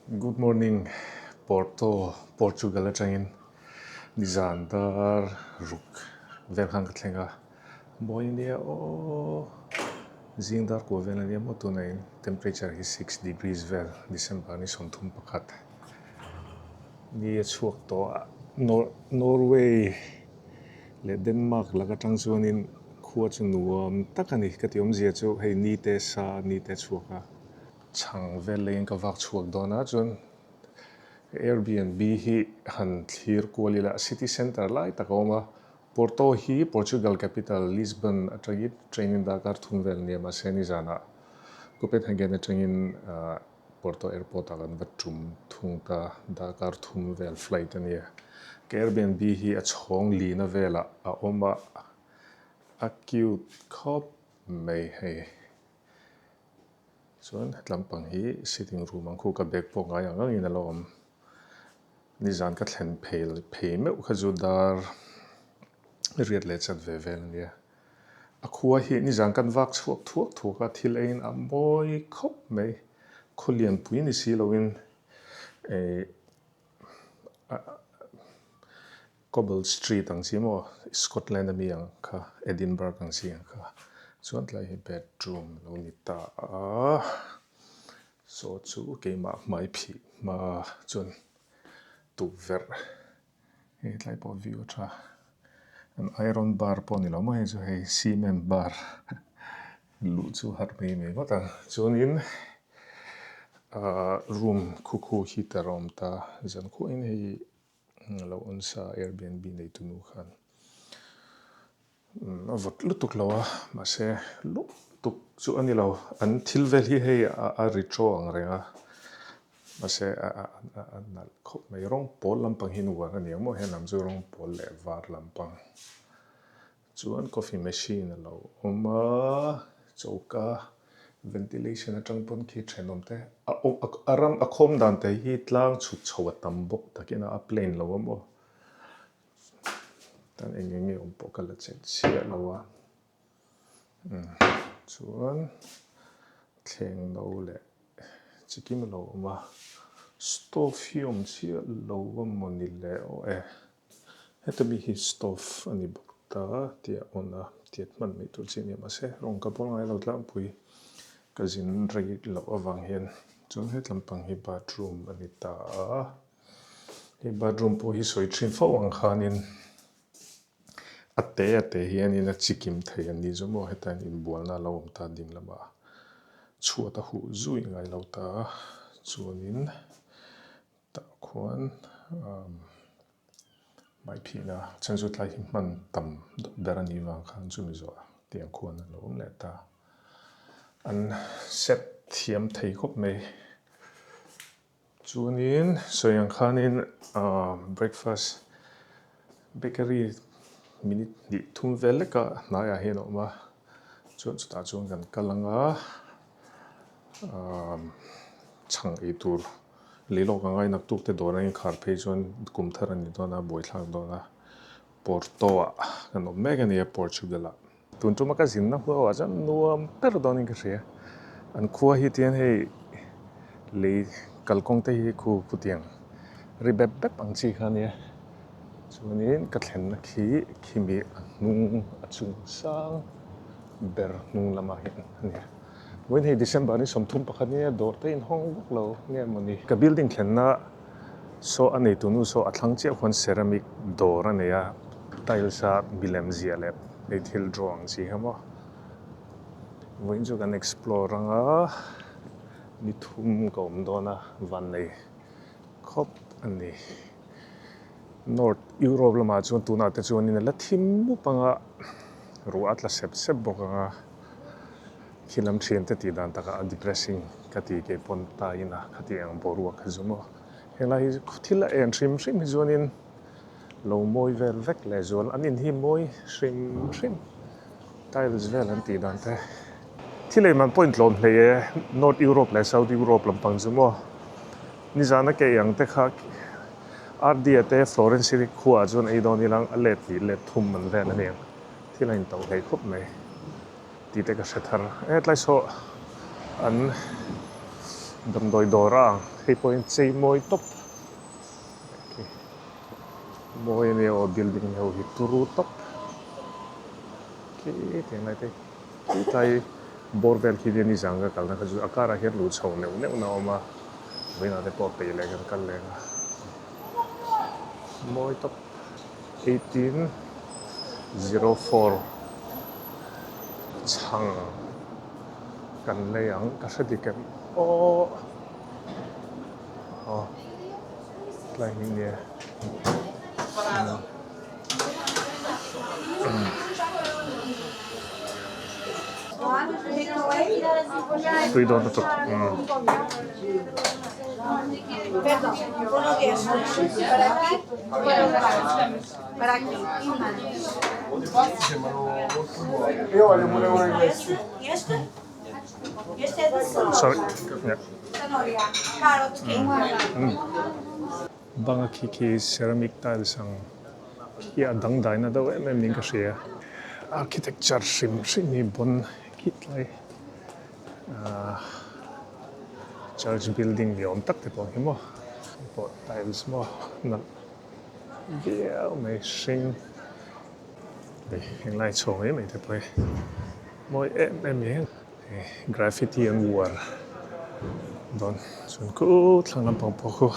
Good morning Porto, Portugal atangin nizan dar ruk vel khan ka thleng a, mawi ania aw zing dar kua vel ania maw tunah in temperature hi 6 degrees vel December ni 31 ni a chhuak tawh a Norway leh Denmark lak atang chuanin khua chu nuam tak a ni ka tih awmzia chu hei ni te sa ni te chhuak a. Chhang vel leiin ka vak chhuak dawn a, chuan Airbnb hi han thlir kual ila city centre lai tak a awm a, Porto hi Portugal capital Lisbon atangin train in darkar thum vel nia mahse nizanah Copenhagen atangin Porto airport ah kan va tum thung ta darkar thum vel flight a nia. Ka Airbnb hi a chhawng lina velah a awm a, a cute khawp mai hei. Chuan hetlampang hi sitting room ang khu ka bag pawh ngai ang angin a lo awm. Nizan ka thlen phei phei meuh kha chu dar riat leh chat ve vel a nia. A khua hi nizan kan vak chhuak thuak thuak a, thil eiin a mawi khawp mai. Khaw lianpui ni si loin eh Cobble Street ang chi maw Scotland ami ang kha Edinburgh ang chi ang kha chuan tlai hi bedroom a lo ni ta a saw chu keimah hmai phih hma chuan tukverh hei tlai pawh view a tha an iron bar pawh a ni lo maw hei chu hei cement bar luh chu har mai mai ngawt ang chuanin ahh room khu khu heater a awm ta zan khuahin hei. A lo on sa Airbnb neitu nu khan a vawt lutuk lo a mahse lutuk chu a ni lo an thil vel hi hei a ri chaw ang reng a mahse a nalh khawp mai rawng pawl lampang hi nuam a ni ang maw he lam chu rawng pawl leh var lampang. Chuan coffee machine a lo awm a, choka ventilation atang pawn khi thenawm te a a ram a khawm dan te hi tlang chhuk chho a tam bawk takin a a plain lo a maw tan eng eng nge awm pawh ka la chet chiah lo a umm chuan thleng no leh chikim a lo awm a stove hi awm chiah lo a mawni le aw e. Heta mi hi stove a ni bawk ta tia on a tiat hman mai tur chi a ni mahse rawng ka bawl ngai lo tlangpui ka zin rei loh avang hian chuan he tlampang hi bathroom a ni ta a hei bathroom pawh hi sawi thin fo ang khanin a te a te hianin a chikim thei a ni chu maw heta hian inbualna a lo awm ta ding lamah chhuat a huh zui ngai lo ta a chuanin. Tah khuan hmai phihna chhan chu tlai hi hman tam ber a nih vang khan chumi zawh tiang khuan a lo awm leh ta. An set thiam thei khawp mai. Chuanin sawi ang khanin breakfast bakery minute hnih thum vel leka hnaiah hian a awm a, chuan chutah chuan kan kal ang a chhang ei tur. Lei lawk a ngai naktuk te dawr a inkhar phei chuan kum thar a ni dawn a, buaithlak dawn a. Porto ah kan awm mek a ni a, Portugal ah. Tun tuma ka zinna huau ah chuan nuam ber dawnin ka hria. An khua hi tihian hei lei kalkawng te hi khu khutiang ri bep bep ang chi kha a nia. Chuanin ka thlenna khi khimi a hnung a chung sang ber hnung lamah hian a ni a. Vawiin hei December ni 31 nia dawr te inhawng vak lo nge mawni. Ka building thlenna saw a neitu nu saw a thlang chiah khuan ceramic dawr a nei a, tiles a milem ziah leh hei thil draw ang chi kha maw. Vawiin chu kan explore ang a, ni thum ka awm dawn a, van nei khawp a ni. North Europe lamah chuan tunah te chuanin a la thim mup ang a, ruah a tla sep sep bawk ang a, khi lam thiante tih dan takah a depressing ka ti kei pawn ta in a khati ang boruak kha chu maw. Helai hi thil a en hrim hrim hi chuanin lo mawi vel vek leh zual an in hi mawi hrim hrim tiles vel an tih dan te. Thil ei man pawh intlawm hlei e North Europe leh South Europe lampang chu maw. Nizana kei ang te kha RD-a te Florence City khuaah chuan ei dawn ilang a let hnih let thum an vel a niang. Thil a intoh hlei khawp mai tih te ka hre thar. E tlai saw an damdawi dawr a ang. Hei pawh hian chei mawi tawp mawi a nia aw building ho hi turu tawp khi tiang lai te hi tlai bawr vel khi hian nizan ka kalna kha chu a karah hian luh chho neuh neuh na a awm a vawiinah te pawh peih leh kan kal leh ang a mawi tawp 1804 chhang kan lei ang ka hre dik em aw aw tlai hming nge tui dawn lutuk Sorry yeah. Banga khi khi ceramic tiles ang hi a dangdaina deuh em em niin ka hria. Architecture hrim hrim hi bawn khit lai ahh church building ni awm tak te pawh hi maw hei pawh tiles maw nalh viau mai hring hei henglai chhawng mai mai te pawh hi mawi em em mai Graffiti an uar dawn chuan khu thlang lampang pawh khu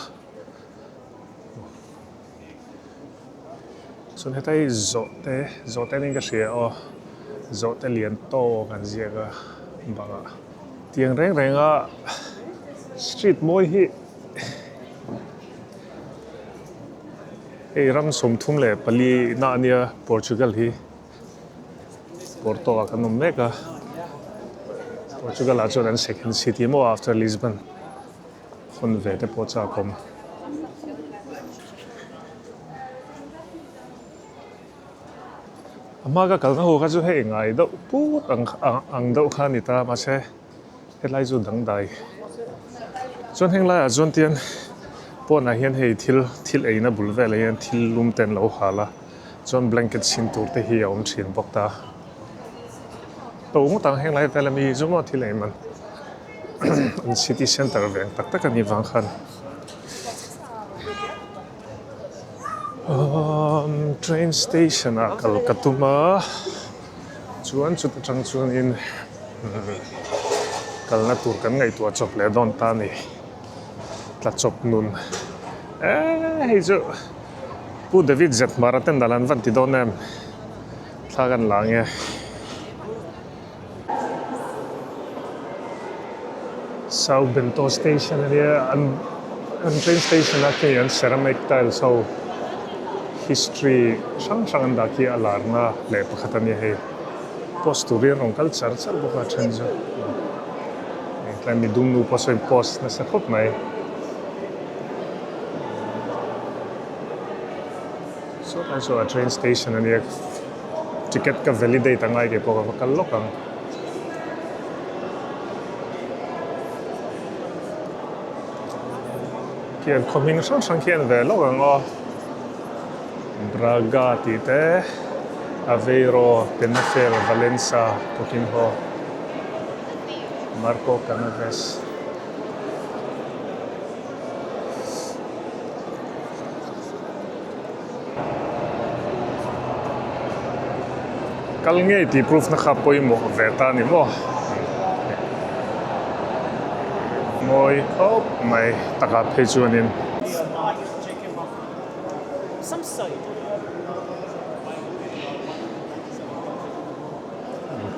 chuan heta hi zawhte zawhte niin ka hria aw zawhte lian tawk an ziak a bangah tiang reng reng a street mawi hi hei ram 34 na ania Portugal hi. Porto ah kan awm mek a, Portugal ah chuan an second city maw after Lisbon hawn ve te pawh chak awm. A hma ka kalna ho kha chu hei ngai deuh put ang ang deuh kha a ni ta mahse Helai chu dangdai chuan heng laiah chuan tian pawnah hian hei thil thil eina bul velah hian thil lum te an lo hal a chuan blanket chhin tur te hi a awm thin bawk ta to ngawt ang heng lai vela mi chu maw thil ei man an city center veng tak tak a nih vang khan umm train station ah kal ka tum a. Chuan chuta tang chuanin kalna tur kan ngaihtuah chawp leh dawn ta a ni. Tla chawp nun eee hei chu Pu David Zethmara ten dal an van ti dawn em thla kan la ang e. Sao Bento station a nia an an train station a khi an ceramic tiles ho history hrang hrang an dah khi a larna leh pakhat a nia hei post tur hi an rawn kal char char bawk a then chu hei tlai mi dum nu pawh saw in post nasa khawp mai. Saw tlai saw a train station a nia ticket ka validate a ngai kei pawh ka va kal lawk ang. Khian khaw hming hrang hrang khi an ve lawk ang aw. Braga tih te Aveiro Penafiel Valença Coquimbo Marco Canaves. Kal ngei tih proof na kha pawimawh ve ta a ni maw? Mawi khawp mai takah phei chuanin.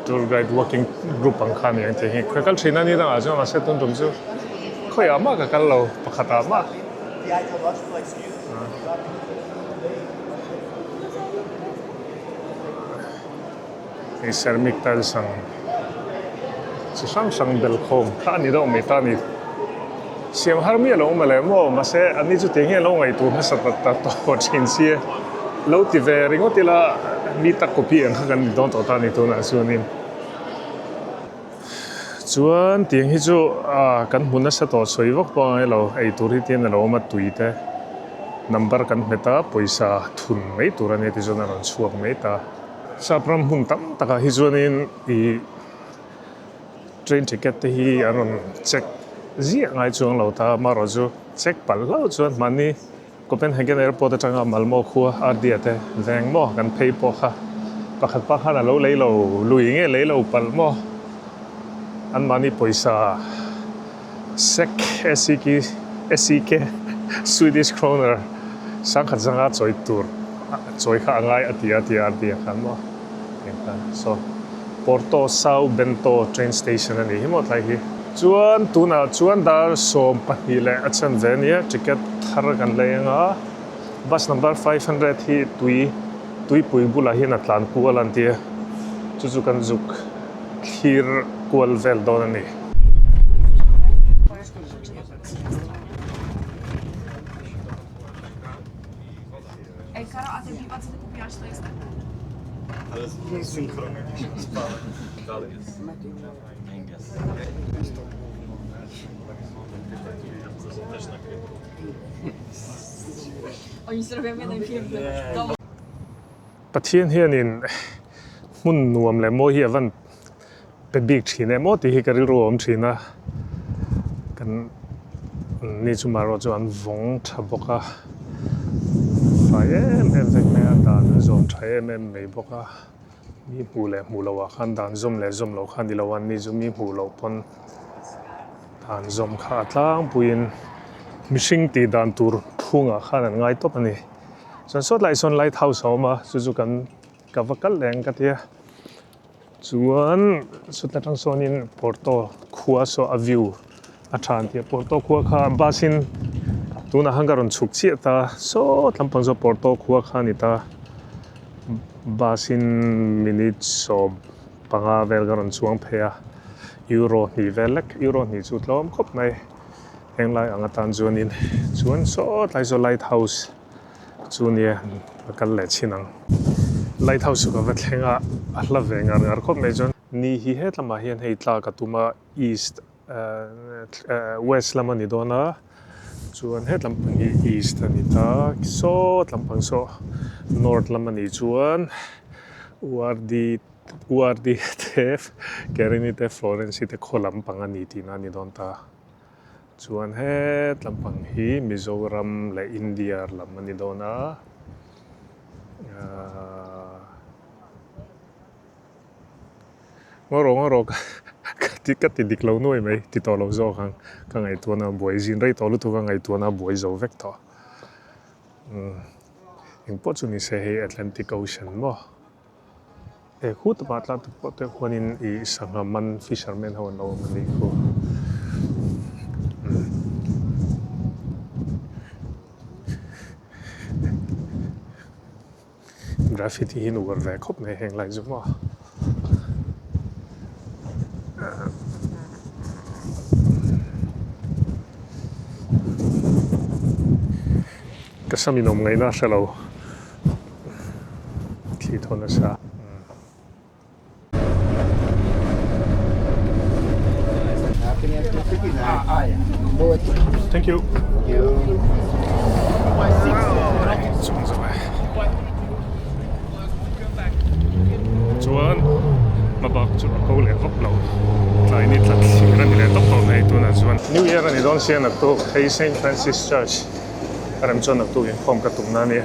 Tour guide walking group ang kha a ni ang tih hi ka kal thin a ni dangah chuan mahse tun tum chu khawiah mah ka kal lo pakhatah mah. Hei ceramic tiles ang chi hrang hrang bel khawm kha a ni deuh mai ta a ni. Siam har miah lo awm aleh maw mahse an ni chu tiang hian lo ngaihtuah hmasa ta ta tawh thin sia lo ti ve ringawt ila mi tak copy ang kha kan ni dawn tawh ta a ni tunah chuanin. Chuan tiang hi chu ah kan hmu nasa tawh sawi vak pawh a ngai lo ei tur hi tian a lo awm a tui te number kan hmet a pawisa thun mai tur a nia tichuan a rawn chhuak mai ta. Sap ram hmun tam takah hi chuanin ih train ticket te hi an rawn check. ziah ngai chuang lo ta amaherawh chu check palh hlauh chuan mahni Copenhagen airport atanga Malmo khua Ardia te veng maw kan phei pawh kha pakhat pa khan a lo lei lo lui nge lei lo palh maw anmahni pawisa Sek SEK SEK Swedish kroner sangkhat zanga chawi tur chawi kha a ngai a ti a tia Ardia khan maw eng khan saw Porto Sao Bento train station a nih hi maw tlai hi. Chuan tunah chuan dar 12 leh a chanve a nia ticket thar kan lei anga bus number 500 hi tui tuipui bulah hian a tlan kual an tia chu chu kan zuk thlir kual vel dawn a ni. Pathian hianin hmun nuam leh mawi hi a van pe bik thin em aw tih hi ka rilru a awm thin a, kan ni chu marawh chu an vawng tha bawk a, fai em em vek mai a, dan an zawm tha em em mai bawk a. Mi hmuh leh hmuh loh ah khan dan zawm leh zawm loh kha ni lo a, ni chu mi hmuh loh pawn dan zawm kha a tlangpuiin mihring tih dan tur phungah khan an ngai tawp a ni. Chuan sawt lai sawn light house a awm a, chu chu kan ka va kal leh ang ka ti a, chuan sawt atang sawnin Porto khua saw a view a tha an ti a, Porto khua kha bus in tunah khan ka rawn chhuk chiah ta sawt lampang saw Porto khua kha a ni ta. Bus in minute 15 vel ka rawn chuang phei a, euro hnih vel lek, euro hnih chu tlawm khawp mai henglai ang atan chuanin chuan sawtlai saw light house chu nia a kal leh chhin ang. Light house chu ka va thleng a, a hla ve ngar ngar khawp mai chuan ni hi hetlamah hian hei tlak a tum a east west lam a ni dawn a chuan het lampang hi east a ni ta sawt lampang saw north lam a nih chuan URD URD te Kerini te Florence te khaw lampang a ni tihna a ni dawn ta chuan het lampang hi Mizoram leh India lam a ni dawn a ahh. Ngaw rawh ngaw rawh ka ti ka ti dik lo nuai mai ti tawh lo zawk ang ka ngaihtuahna a buai zin rei tawh lutuk a ngaihtuahna a buai zo vek tawh umm engpawh chu ni se hei Atlantic Ocean maw he khu takah Atlantic pawh te huanin ih sangha man fisherman ho an lo awm a nih khu umm. Graffiti hi nuar ve khawp mai heng lai chu maw. Ka sam in awm ngaihna a hre lo thli thaw nasa. Thank you. Chuan hmabak chu a ko leh vak lo tlai ni tlat thlir a ni leh tawp tawh mai tunah chuan New Year a ni dawn sia naktuk hei Saint Francis Church a rem chuan naktuk inkhawm ka tumna a nia.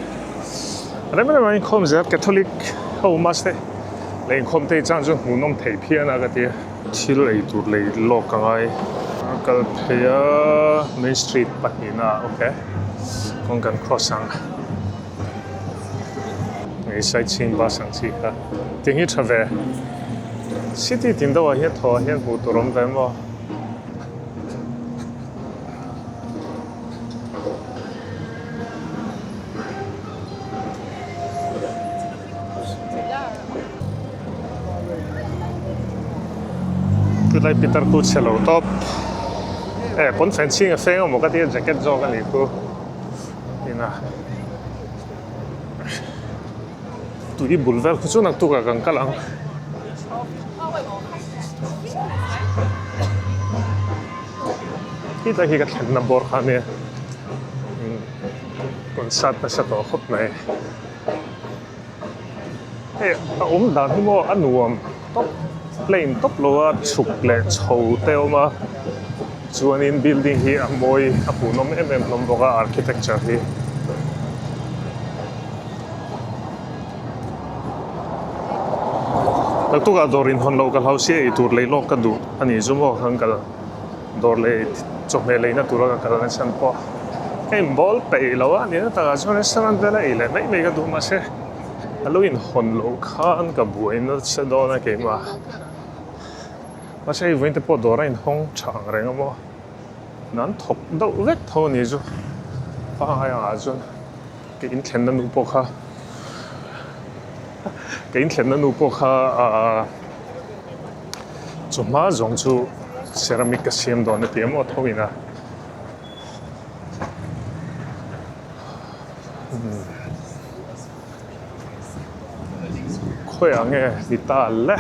Rem rem a inkhawm zel Catholic ho mass te leh inkhawm te hi chuan chu hmuhnawm theih phian a ka ti a. Thil ei tur lei lawk ka ngai a kal phei a main street pahnihna ah ok kawng kan cross ang hei sightseeing bus ang chi kha tiang hi tha ve city tin deuh ah hian thaw ah hian hmuh tur awm ve maw. Chulai pitar khu chhe lo tawp e pawnfen chhing a feng emaw ka tia jacket zawk a nih khu ina tui bul vel khu chu naktuk ah kan kal ang. Hetlai hi ka thlenna bawr kha ania concert nasa tawh khawp mai hei a awm dan hi maw a nuam tawp plain tawp lo a chhuk leh chho te a awm a. Chuanin building hi a mawi a hmuhnawm em em hlawm bawk a architecture hi. Naktukah dawr inhawn loh ka hlau sia eitur lei lawk ka duh a nih chu maw kan kal dawr leh chawhmeh leina tura ka kal nachhan pawh ka inbawl peih lo a nihna takah chuan restaurant vela ei leh mai mai ka duh mahse a lo inhawn loh khan ka buai nasa dawn a keimah. Mahse hei vawiin te pawh dawr a inhawng tha ang reng a maw nan thawk deuh vek tho a ni chu pangngai angah chuan ka inthlenna nu pawh kha ka inthlenna nu pawh kha ahh chawhma zawng chu ceramic ka siam dawn a ti a maw tho ina. Khawiah nge ni ta le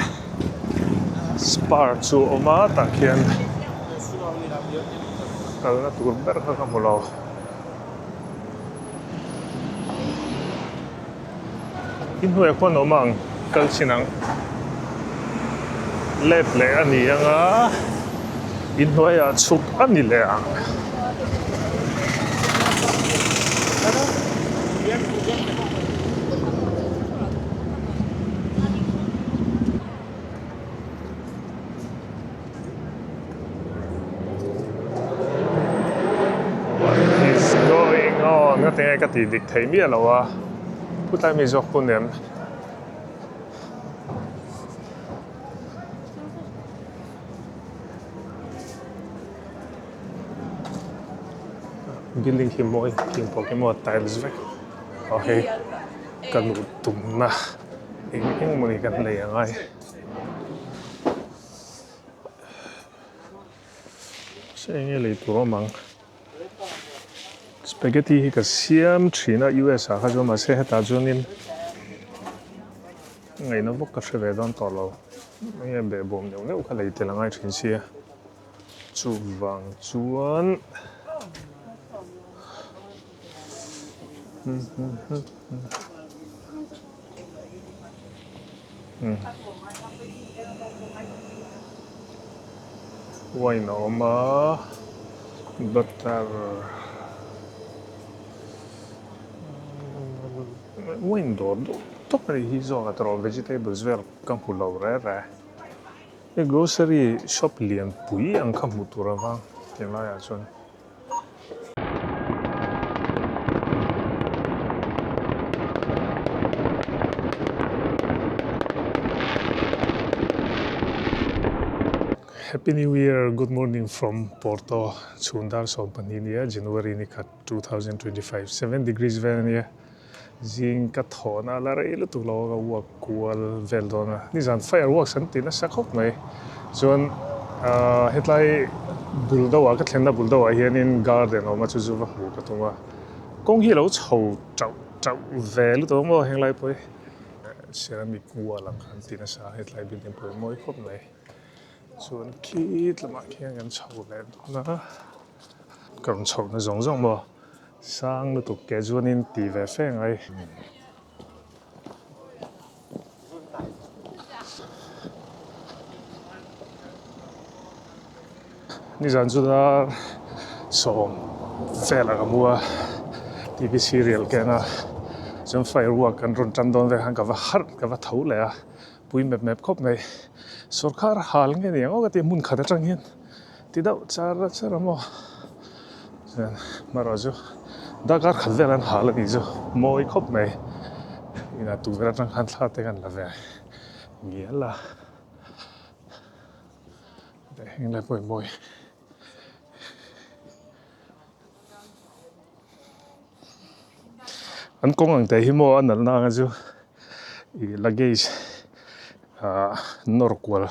spar chu a awm a tah khian kalna tur ber kha ka hmu lo. I hnuaiah khuan a awm ang kal chin ang let leh a ni ang a inhnuaiah chhuk a ni leh ang. What is going on? Nga tinge ka tih dik thei miah lo a, putlai mi zawk hun em? Building khi mawi thing pawh khi maw tiles vek aw hei ka luh tumna eng eng mawni kan nei angai. Eng nge lei tur awm ang spaghetti hi ka siam thin a U S ah kha chuan mahse hetah chuanin ngaihna vawk ka hre ve dawn tawh lo eng nge behbawm neuh neuh kha lei tel a ngai thin sia chuvang chuan. Wine a awm a butter wine dawr duh tawp a nih hi zawk a tawrh vegetables vel ka hmu lo re re hei grocery shop lian pui ang kha hmuh tur avang tih laiah chuan. Happy New Year, good morning from Porto, chhun dar 12 nia January ni khat 2025, 7 degrees vel ania. Zing ka thawhna la rei lutuk lo a ka uak kual vel dawn a, nizan fireworks an ti nasa khawp mai. Chuan ahh hetlai bul deuhah ka thlenna bul deuhah hianin garden a awm a chu chu va hmuh ka tum a, kawng hi a lo chho tauh tauh ve lutuk ang maw henglai pawh hi ceramic wall ang kha an ti nasa a hetlai building pawh hi mawi khawp mai. Chuan khi lamah khian kan chho leh dawn a, ka rawn chhohna zawng zawng maw. Sang lutuk ke chuanin ti ve fe ngai. Nizan chu dar sawm velah ka mu a, TV serial ka en a, chuan firework an rawn tan dawn vel khan ka va harh ka va tho leh a, pui mep mep khawp mai. Sawrkar hal nge ni ang aw ka ti hmun khat atang hian. Ti deuh char char a maw chuan hmarawh chu darkar khat vel an hal a nih chu mawi khawp mai inah tukverh atang khan thla te kan la ve ngial a heng lai pawh hi mawi. An kawng ang te hi maw a nalh na anga chu ih luggage ah nawr kual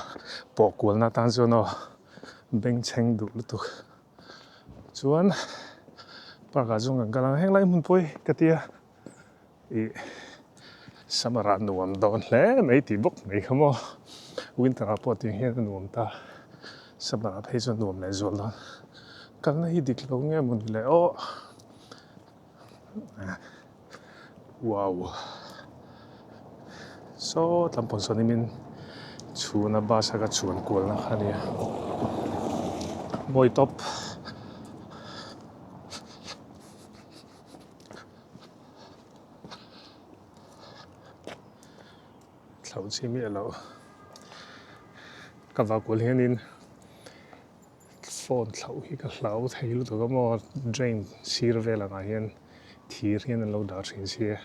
pawh kual na tan chuan aw bengchheng duh lutuk chuan park ah chuan kan kal ang henglai hmun pawh hi ka tia ih summer ah nuam dawn hle mai tih bawk mai kha maw winter ah pawh tiang hian a nuam ta summer ah phei chuan nuam leh zual dawn kalna hi dik lo nge maw ni le aw wow saw tlampang sawn in chhuna bus a ka chuan kual na kha a nia. Mawi tawp. Thlauh chi miah loh. Ka vakul hianin phone thlauh hi ka hlau thei lutuk a maw drain sir vel angah hian thir hian an lo dah thin sia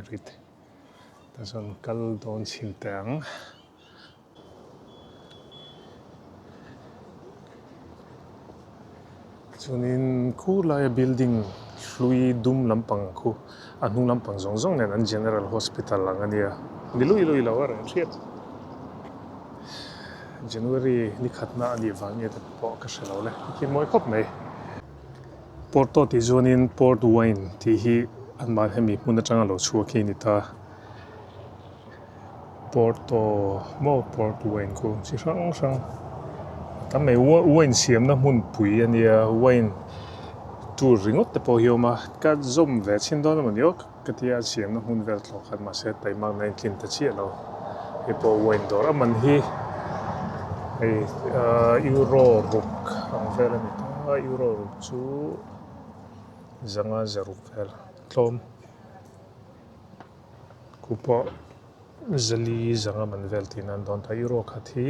grid tah chuan kal dawn chhin teh ang. Chuanin khu laia building hlui dum lampang khu a hnung lampang zawng zawng nen an general hospital ang a nia. Ni lui lui lo a reng hriat. January ni khatna a nih vang nge te pawh ka hre lo le. Khi mawi khawp mai. Porto tih chuanin port wine tih hi anmahni hemi hmun atanga lo chhuak hi a ni ta. Porto maw port wine khu chi hrang hrang a tam mai wine siamna hmunpui a nia wine tur ringawt te pawh hi a awm a ka zawm ve chhin dawn emaw ni aw ka tia a siamna hmun vel thlawh khan mahse taimak na in tlin ta chiah lo hei pawh wine dawr a man hi hei ahh euro ruk ang vel a ni ta euro ruk chu zanga zaruk vel tlawm. Ku pawh zali zanga man vel tih nan dawn ta. Euro khat hi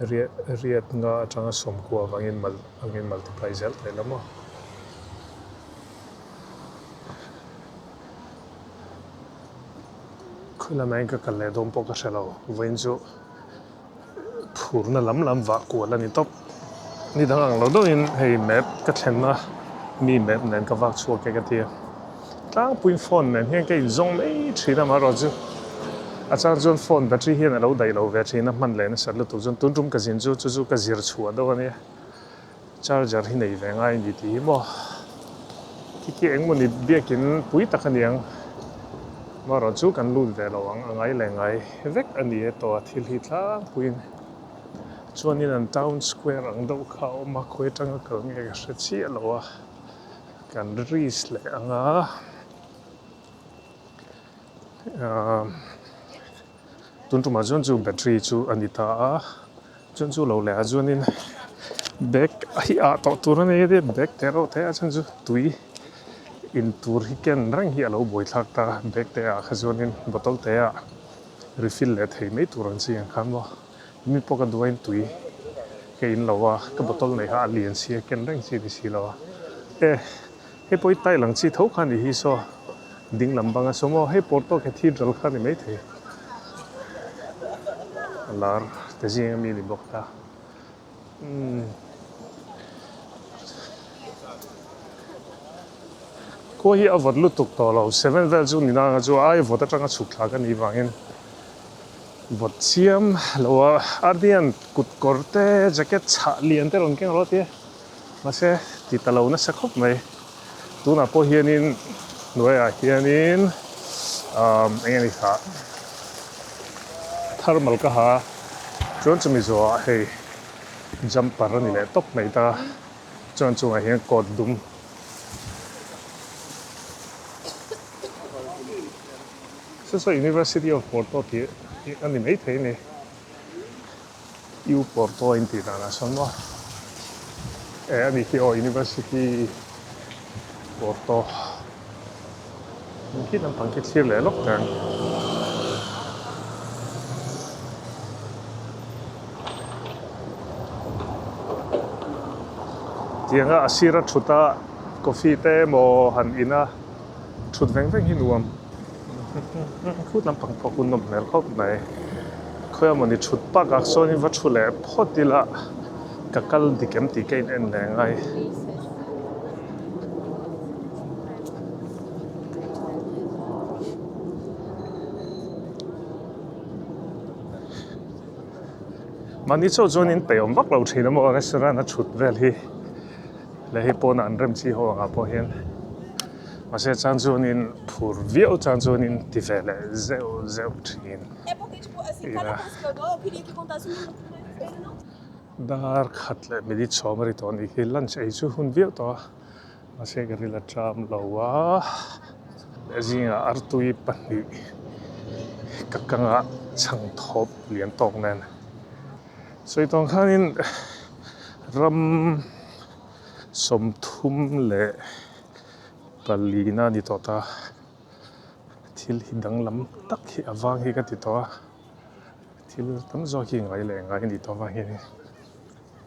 riat riat nga atanga sawmkua avangin mal angin multiply zel thei la maw. Khawi lamah hian ka kal leh dawn pawh ka hre lo. Vawiin chu. Phurna lam lam vah kual a ni tawp. Ni dang ang lo deuhin hei map ka thlenna mi map nen ka vak chhuak e ka ti a. Tlangpuiin phone nen hian ka inzawng mai thin a amaherawhchu a chang chuan phone battery hian a lo daih lo ve thin a hman leh nasat lutuk chuan tun tum ka zin chu chu chu ka zir chhuah deuh a nia. Charger hi nei ve ngai a ni tih hi maw khi khi engmawni biakin pui tak a ni ang amaherawh chu kan lut ve lo ang a ngai leh ngai vek a ni e tawh a thil hi tlangpuiin chuanin an town square ang deuh kha a awm a khawi atanga kal nge ka hre chiah lo a kan risk leh ang a ahh tun tumah chuan chu battery chu a ni ta a. Chuan chu lo leh ah chuanin bag hi ah tawh tur a nei a bag te erawh te a chhan chu tui in tur hi ken reng hi a lo buaithlak ta a bag te ah kha chuanin bottle te ah refill leh thei mai tur ang chi ang khan maw mi pawh ka duh a in tui ka in lo a ka bottle neih kha a lian si a ken reng chi a ni si lo a e hei pawh hi tile ang chi tho kha a ni hi saw ding lam banga saw maw hei Porto Cathedral kha a ni maithei a lar te zinga mi a ni bawk ta umm khua hi a vawt lutuk tawh lo seven vel chu ni nanga chu ai vawt atanga chhuk thlak a nih vangin vawt chiam lo a ardian kut kawr te jacket chhah lian te rawn keng rawh a tia. Mahse ti ta lo nasa khawp mai. Tunah pawh hianin hnuaiah hianin umm eng nge ni kha thermal ka ha chuan chumi zawhah hei jumper a ni leh tawp mai ta chuan chungah hian coat dum saw saw University of Porto tih a ni maithei a ni. U Porto a intih danah sawn maw eh a ni khi aw University Porto khi lampang khi thlir leh lawk teh ang. Tianga a sira thut a coffee te emaw han in a thut veng veng hi nuam. Khut lampang pawh hun nawm hmel khawp mai. Khawi mawni thut pakah sawn in va thu leh phawt ila ka kal dik em tih ka in en leh ngai. Mahni chauh chuan in peih awm vak lo thin a maw restaurant a thut vel hi leh hei pawnah an rem chi ho angah pawh hian. Mahse chang chuanin phur viau chang chuanin ti ve leh zeuh zeuh thin ila. Dar khat leh minute sawm a ri tawh a nih khi lunch ei chu hun viau tawh a mahse ka ril a ṭam lo a zingah artui pahnih ka kanga chhang thawp lian tawk nen sawi tawng khanin. Ram 34 na a ni tawh ta. Thil hi danglam tak hi a vang hi ka ti tawh a. Thil tam zawk hi ngai leh ngai a ni tawh avang hian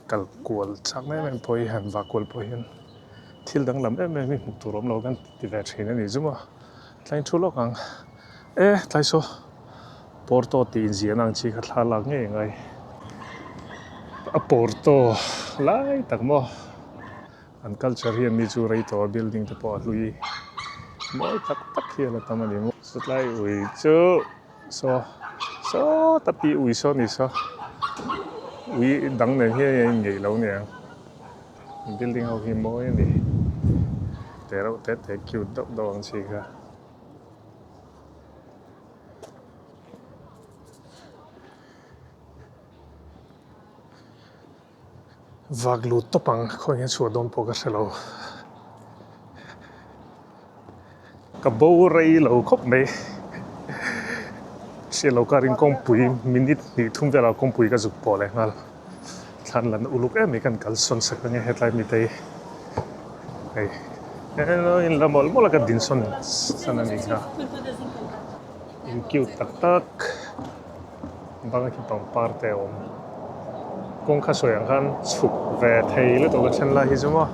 kal kual chak em em pawh hi han vah kual pawh hian thil danglam em em hi hmuh tur awm lo kan ti ve thin a ni chu maw. Tlai thu lawk ang e tlai saw Porto tih inziahna ang chi kha thla lak ngei ngai a Porto lai tak maw an culture hian mi chu rei tawh a building te pawh a hlui mawi tak tak hi a la tam a ni maw chutlai ui chu saw sawta pi ui saw a ni saw ui dang nen hian a inngeih lo aniang. Building ho hi mawi a ni. Te reuh te te cute deuh deuh ang chi kha. Vak lut tawp ang khawi nge chhuah dawn pawh ka hre lo. Ka bo rei lo khawp mai. Hriat lo karin kawngpui minute hnih thum velah kawngpui ka zuk pawh leh nghal. Thlan lan uluk em mai kan kal sawn sak ange hetlai mitei hei elo in la mawlh mawlh a ka din sawn san a ni kha in cute tak tak banga khi pangpar te a awm kawngka sawi ang khan chhuk ve thei lutuk a then lai hi chu maw.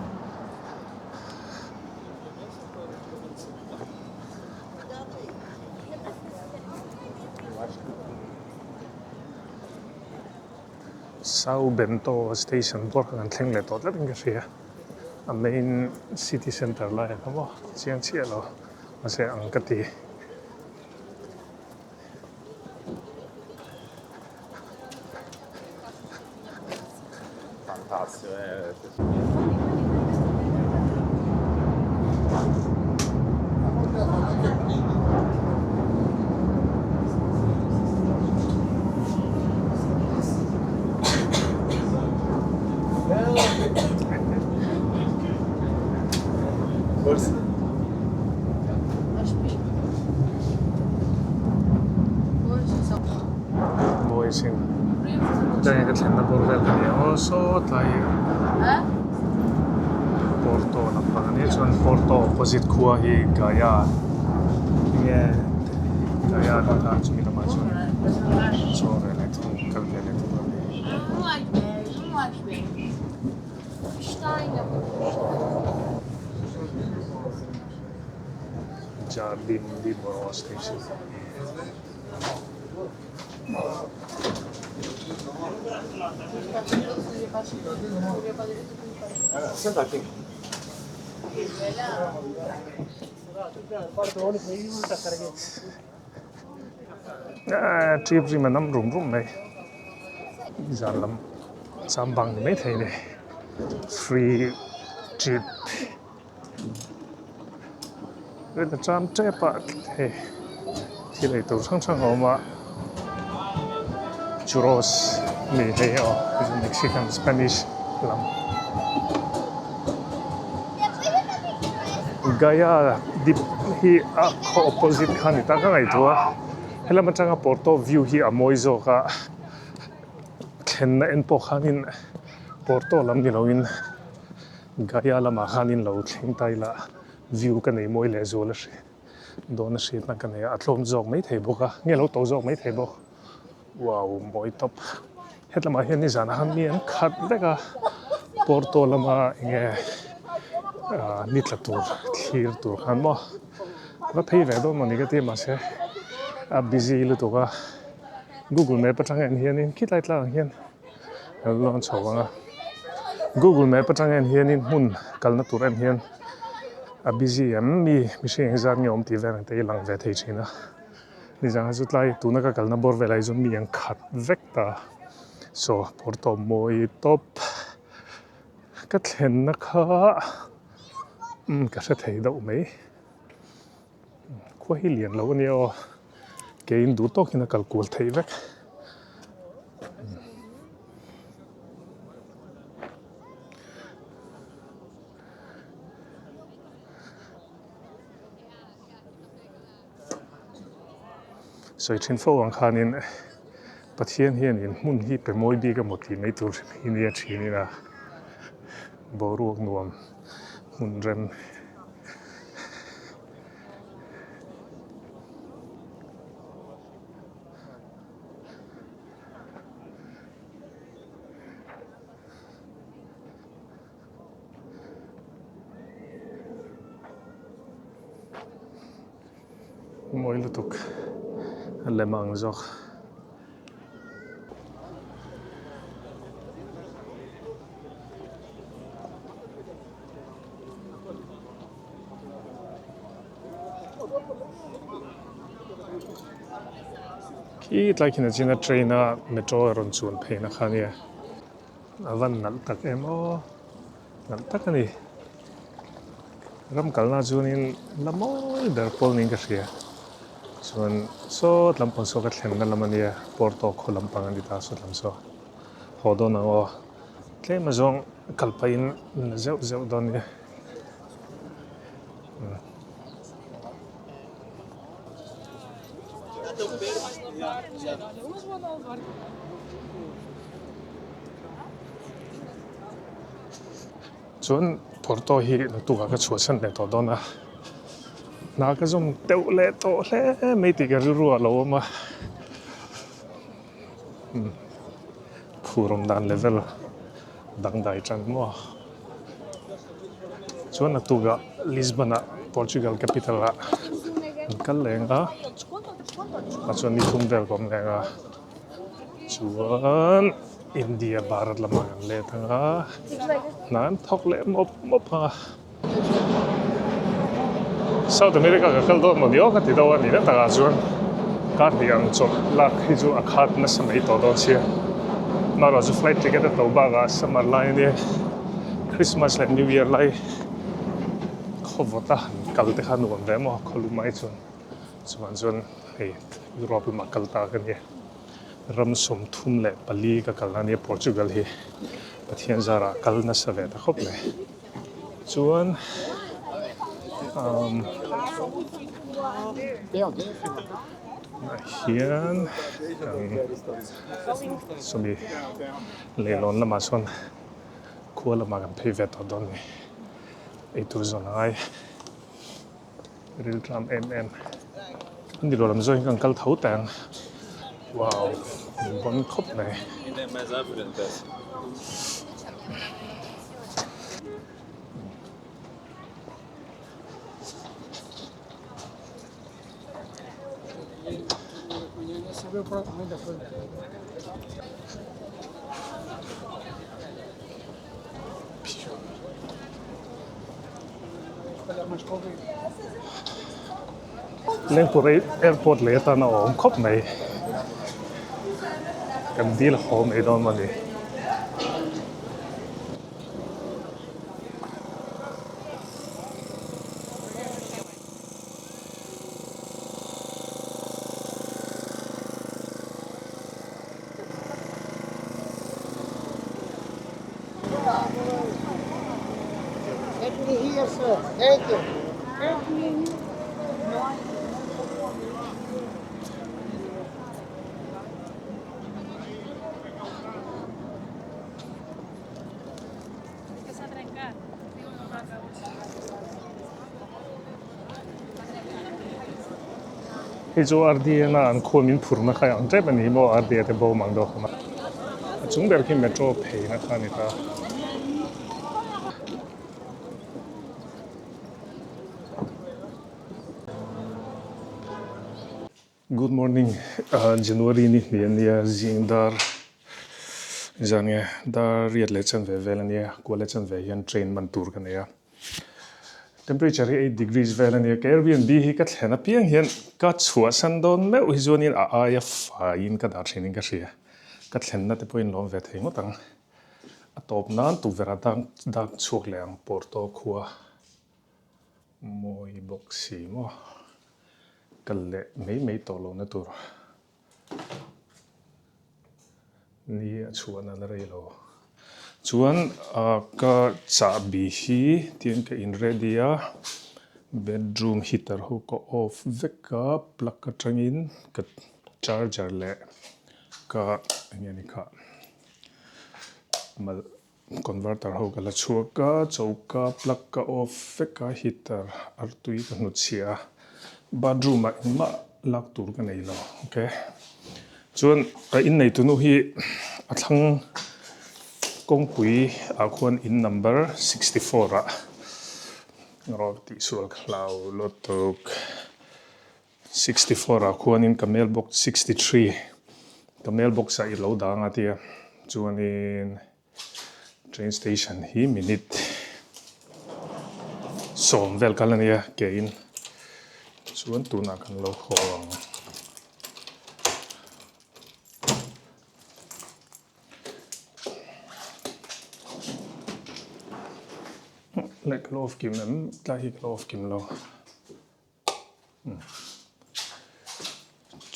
Sao Bento station bawr kha kan thleng leh tawh tlat in ka hria a main city centre lai ah kha maw chiang chiah lo mahse ang ka ti. Mawi sin Chutah ka thlenna bawr vel ka ni ang aw sawtlai Porto lampang a nia chuan Porto opposite khua hi Gaia enge Gaia a ni a chumi lamah chuan chaw ve leh thung kal ve leh thung a ni. Jardim de Moros station. Trip rim a nam rum rum mai zan lam cham bang ni maithei a ni free trip. Heta cham tep ah hei thil ei tur hrang hrang a awm a churros a ni hei aw Mexican Spanish lam Gaia dip hi a khaw opposite kha a ni ta ka ngaihtuah a helam atanga Porto view hi a mawi zawk a thlenna en pawh khanin Porto lam ni loin. Gaia lamah khanin lo thleng ta ila view ka nei mawi leh zual a hri dawn a hriatna ka nei a, a tlawm zawk mai thei bawk a, nge lo to zawk mai thei bawk. Wow mawi tawp. Hetlamah hian nizanah khan mi an khat vek a, Porto lama enge ah ni tla tur thlir tur khan maw va phei ve dawn mawni ka ti mahse a busy lutuk a, Google map atang en hianin khitlai tlangah hian. Lawn chho ang a google map atang en hianin hmun kalna tur en hian a busy em mi mihring engzat nge awm tih vel ang te hi lang ve thei thin a nizan kha chu tlai tuna ka kalna bawr velah hi chuan mi an khat vek ta saw phur tawp mawi tawp ka thlenna kha umm ka hre thei deuh mai khua hi lian lo ania aw keiin duh tawkin a kal kual theih vek. Sawi thin fo ang khanin Pathian hianin hmun hi pe mawi bik emaw tih mai tur hi nia thin ila. Boruak nuam hmun rem. Mawi lutuk a lem ang zawk. Khi tlai khi nachina train a metro a rawn chuan phei na kha ania a van nalh tak em aw nalh tak a ni ram kalna chuanin la mawi ber pawl niin ka hria chuan sawt lampang saw ka thlenna lam ania Porto khaw lampang a ni ta sawt lam saw haw dawn ang aw tlem azawng kal pahin la zeuh zeuh dawn nia. Chuan Porto hi naktukah ka chhuahsan leh tawh dawn a, hna ka zawm deuh leh tawh hle mai tih ka rilru ah a lo awm a, phur awm dan level dangdai tan maw. Chuan naktukah Lisbon ah Portugal capital ah an kal leng a, ah chuan ni thum vel ka awm leng a. Chuan India Bharat lamah kan let ang a, hna an thawk leh mawp mawp ang a. South America ka kal dawn maw ni aw ka ti deuh a ni na takah chuan kar hnih ang chawlh lak hi chu a khat nasa mai tawh dawn sia. Amaherawhchu chu flight ticket a to bakah summer lai a nia Christmas leh New Year lai khaw vawta han kal te kha nuam ve maw khaw lum ai chuan. Chuvang chuan hei Europe lamah kal ta ka nia. Ram 34 ka kalna a nia Portugal hi Pathian zarah kal nasa ve ta khawp mai. Chuan umm tunah hian sawmi leilawn lamah sawn khua lamah kan phei ve tawh dawn a ni. Eitur zawn a ngai. Rilṭam em em a ni lo lam zawng hi kan kal tho teh ang wow min vawn khawp mai. Lengpur airport lei atan a awm khawp mai kan dil haw mai dawn a ni. Hei chu RDN a an khua min phurna kha ang tep a ni maw RDA te bo mang deuh kha a chung ber khi metro pheina kha a ni ta. Good morning January ni hnih a nia zing dar zan nge dar riat leh chanve vel a nia kual leh chanve hian train man tur ka nei a temperature hi eight degrees vel a nia ka Airbnb hi ka thlen apiang hian ka chhuahsan dawn meuh hi chuanin a aia faiin ka dah thin in ka hria ka thlenna te pawhin lawm ve thei ngawt ang a tawp nan tukverh ah dak chhuak leh ang Porto khua. Mawi bawk si maw? Kal leh mai mai tawh lohna tur ni a chhuahna la rei lo. Chuan ka chahbi hi tiang ka in ready a, bedroom heater ho ka off vek a, plug atangin ka charger leh ka eng nge ni kha mal. Converter ho ka la chhuak a, choka plug ka off vek a, heater artui ka hnutchhiah a, bathroom ah engmah lak tur ka nei lo ok. Chuan ka innei tunu hi a thlang kawngpui ah khuan in number 64 ah rawh tihsual ka hlau lutuk. 64 ah khuanin ka mailbox 63 ka mailbox ah i lo dang a tia chuanin train station hi minute sawm vel kal a nia kein chuan tunah kan lo haw ang. Leh ka lo off kim em tlai hi ka lo off kim lo.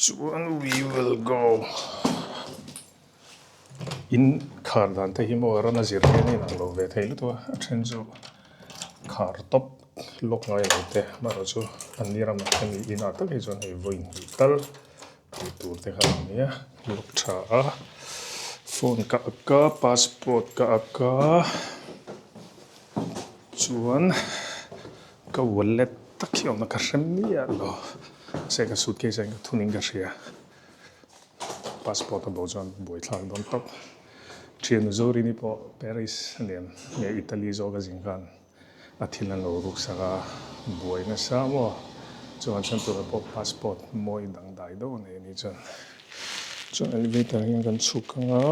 Chuan we will go in khar dan te hi maw ram a zir hian in ang lo ve thei lutuk a a then chu khar tawp lawk ngai lo te amaherawhchu an ni ramah hemi inah tak hi chuan hei vawi hnih tal tih tur te kha a nia lawk tha a phone ka ak a passport ka ak a chuan. Ka wallet tak hi awmna ka hre miah lo. Mahse ka suitcase ah hian ka thun in ka hria. Passport a bo chuan buaithlak dawn tawp. Thian Zorini pawh Paris a lian nge Italy zawk a zin khan a thil an lo ruk sak a, buai nasa maw? Chuan chhan tura pawh passport mawi dangdai deuh a nei a nih chuan. Chuan elevator hian kan chhuk ang a.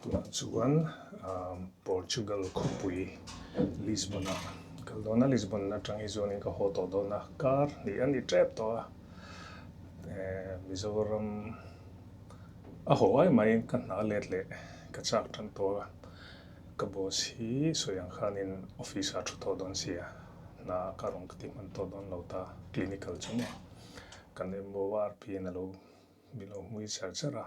Tunah chuan Portugal khawpui Lisbon ah kal dawn a, Lisbon atang hi chuanin ka haw tawh dawn a, kar hnih a ni tep tawh a, Mizoram a haw ai maiin ka hna let leh ka chak tan tawh a. Ka boss hi sawi ang khanin office ah thu tawh dawn sia, hna ka rawn ka ti hman tawh dawn lo ta, clinical chu maw kan MORP in a lo min lo hmui char char a,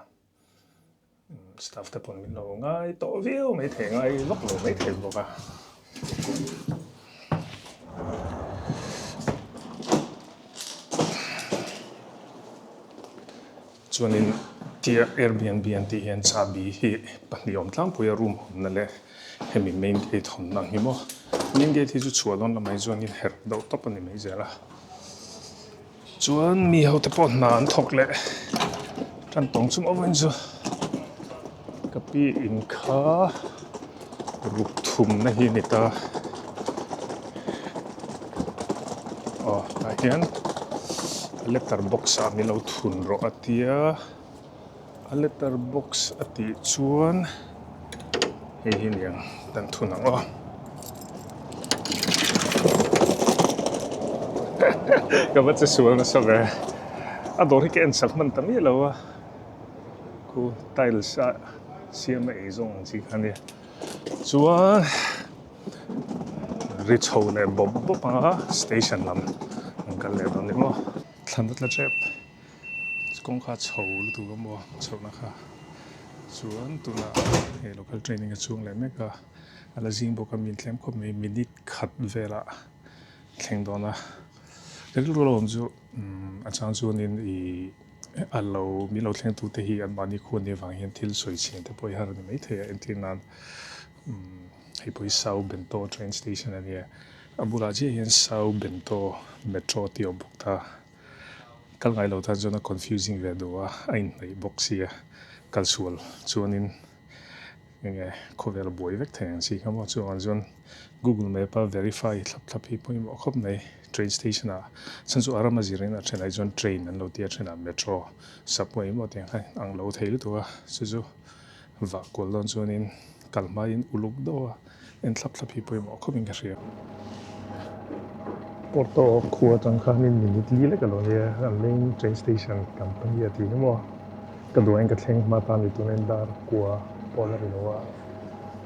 staff te pawn min lo ngai tawh viau maithei ngai vak lo maithei bawk a. Chuanin tia Airbnb an tih hian chahbi hi pahnih awm tlangpui a room hawnna leh hemi main gate hawnna ang hi maw. Main gate hi chu chhuah dawn lamah hi chuanin herh deuh tawp a ni mai zel a. Chuan mi ho te pawh hna an thawk leh tan tawng chu maw vawiin chu ka pi in kha ruk thumna hi a ni ta. Aw tah hian letter box ah min lo thun rawh a tia a letter box a tih chuan hei hi niang kan thun ang aw ka va che sual nasa ve a dawr hi ka en sak hman ta miah lo a khu tiles a siam a ei zawng ang chi kha ania chuan. Ri chho leh bawp bawp a station lam an kal leh dawn ni maw thlan a tla tep kawngka chho lutuk a maw chhohna kha chuan tunah hei local train in a chhung leh mek a a la zing bawk a min tlem khawp mai minute khat velah thleng dawn a rilru lo awm chu a chang chuanin ih a lo min lo thleng tute hi an mahni khuan nih avang hian thil sawi chhian te pawh hi har a ni maithei a entir nan. Hei pawh hi Sao Bento train station a nia a bulah chiah hian Sao Bento metro tih a awm bawk ta kal ngai lo tan chuan a confusing ve duh a a inhnaih bawk sia kal sual chuanin enge khawvel a buai vek thei ang chi kha maw chuvang chuan google map a verify thlap thlap hi pawimawh khawp mai train station ah chhan chu a ram a zirin a thenah hi chuan train an lo ti a thenah metro subway emaw tiang khan ang lo thei lutuk a chu chu. Vah kual dawn chuanin kal hmain uluk deuh a en thlap thlap hi pawimawh khawpin ka hria. Porto khua atang khanin minute li lek a lo nia, a main train station company a tih emaw ka duain ka thleng hma tan ni tunin dar kua pawh la ri lo a,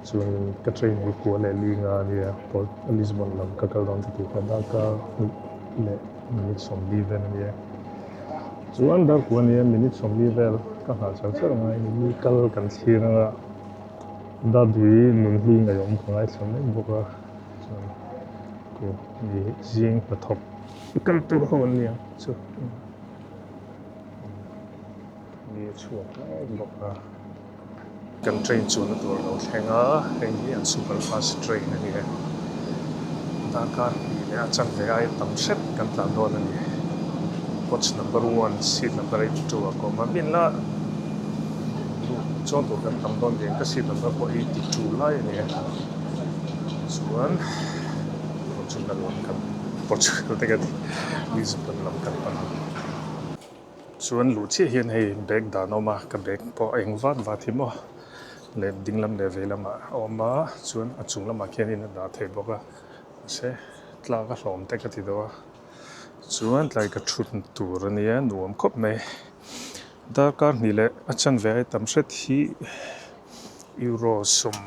chuanin ka train hi kua leh li nga a nia, Port Lisbon lam ka kal dawn ka tih kha darkar hnih leh minute 40 vel a nia. Chuan darkua nia minute 40 vel ka nghah char char ngai ni, mi kal kan thlir anga. Dadui nunhlui ngaihawm ka ngaithla mek bawk a chuan ku mi zing hnathawk kal tur ho an nia chu ni a chhuak mek bawk a. Kan train chuanna tur a lo thleng a, hei hi an super fast train a ni e. Darkar hnih leh a chanve aia tam hret kan tlan dawn a ni. Coach number one, seat number 82 ah ka awm a, min la lut chuan tur kan tam dawn veng ka seat number pawh 82 lai a ni e. Chuan Portugal lam kan Portugal te ka ti Lisbon lam kan pan ang. Chuan luh chiah hian hei bag dan a awm a, ka bag pawh a eng vat vat hi maw leh ding lam leh vei lamah a awm a, chuan a chung lamah khianin a dah thei bawk a, mahse tlak a hlawm te ka ti deuh a, chuan tlai ka thut tur a nia nuam khawp mai, darkar hnih leh a chanve ai tam hret hi euro sawm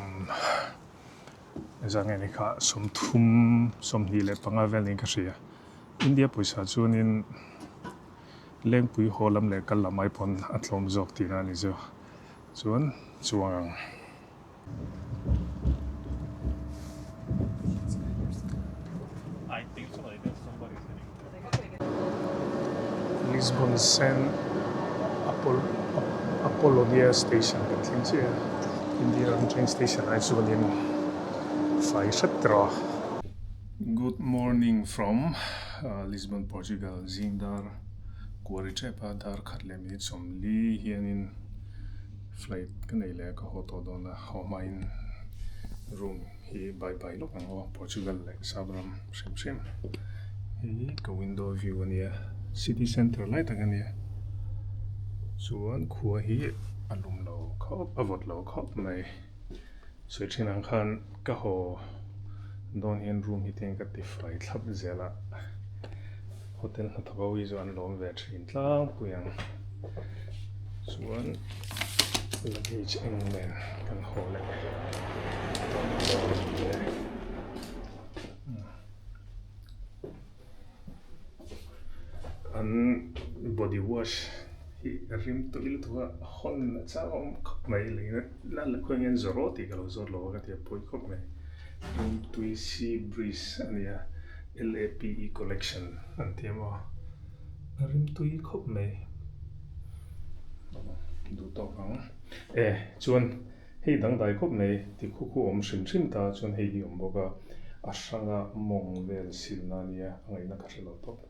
engzah nge ni kha 30 25 vel niin ka hria. India pawisa chuanin Lengpui haw lam leh kal lam ai pawn a tlawm zawk tihna a ni chu. Chuan chuang ang. Lisbon Saint Apollonia Station kan thleng chiah a, India ram train station ai chuanin fai hret tawh a. Good morning from Lisbon Portugal zing dar kuari tep a dar khat leh minute 40 hianin flight ka nei leh a ka haw tawh dawn a haw hmain room hi bye bye lawk ang aw Portugal leh Sapram hrim hrim hi ka window view a nia city center lai tak a nia chuan khua hi a lum lo khawp a vawt lo khawp mai. Sawi thin ang khan ka haw dawn hian room hi tiang ka ti fai thlap zel a, hotel hnathawk ho hi chu an lawm ve thin tlangpui ang. Chuan luggage eng nen kan haw leh dawn ni e. An body wash hi a rim tawh lutuk a hawn a chang awm khawp mai lei la la khawi nge an zawrh aw tih ka lo zawt lo a ka ti a pawi khawp mai rim tui sea breeze a nia L_A_P_E collection an ti a maw a rim tui khawp mai duh tawk ang e chuan. Hei dangdai khawp mai, ti khu khu awm hrim hrim ta chuan hei hi awm bawk a, a hranga mawng vel silna a nia, a ngaihna ka hre lo tawp.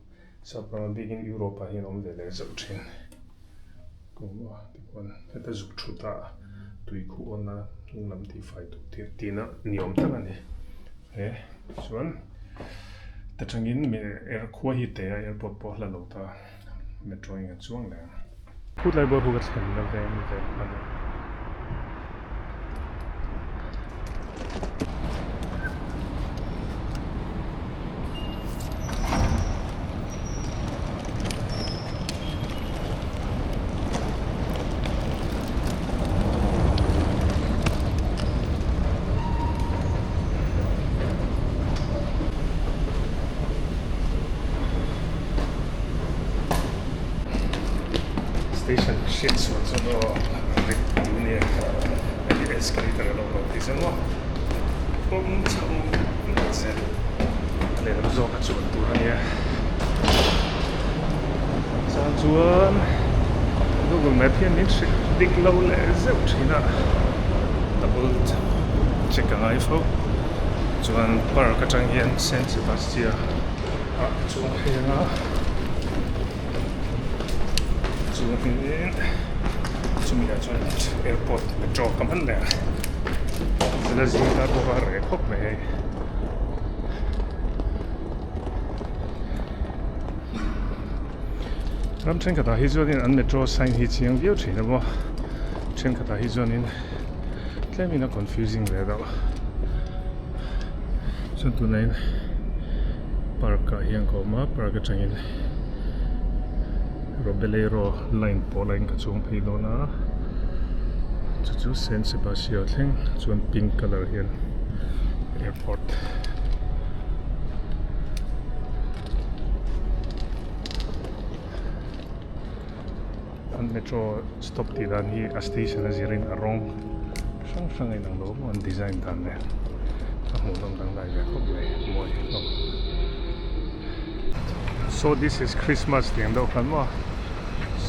Sapram a bikin Europe ah hian awm ve leh zauh thin. Kum a tikhuan heta zuk thut a tui khu awn a hnung lam tih fai tur tir tihna ni awm tak a ni. He chuan ta tangin air khua hi te a airport pawh a hla lo ta. Metro in kan chuang leh ang. Khutlai bawr hu ka thlen la veng ve a ni. Station hriat chhuah chuan aw rik tu nia hei escalator a lo awm thei zel maw kawng chho zel a lehlam zawk a chuan tur a nia chuan chuan Google map hian min hrilh dik lo leh zeuh thin a double check a ngai fo chuan park atang hian Saint Sebastian ah ka chuang phei ang a chuanin chumi ah chuan airport metro ka hman leh a zela zing ta bawk a reh khawp mai hei. Ram thenkhatah hi chuanin an metro sign hi chiang viau thin a maw thenkhatah hi chuanin tlemin a confusing ve deuh chuan tunah in park ah hian ka awm a park atangin Robeleiro line pawh line ka chuang phei dawn a chu chu San Sebastian thleng chuan pink colour hian airport. An metro stop tih dan hi a station a zirin a rawng hrang hrang a inang lo maw an design dan nen a hmuhnawm dangdai ve khawp mai mawi hlawm. So this is Christmas tih ang deuh khan maw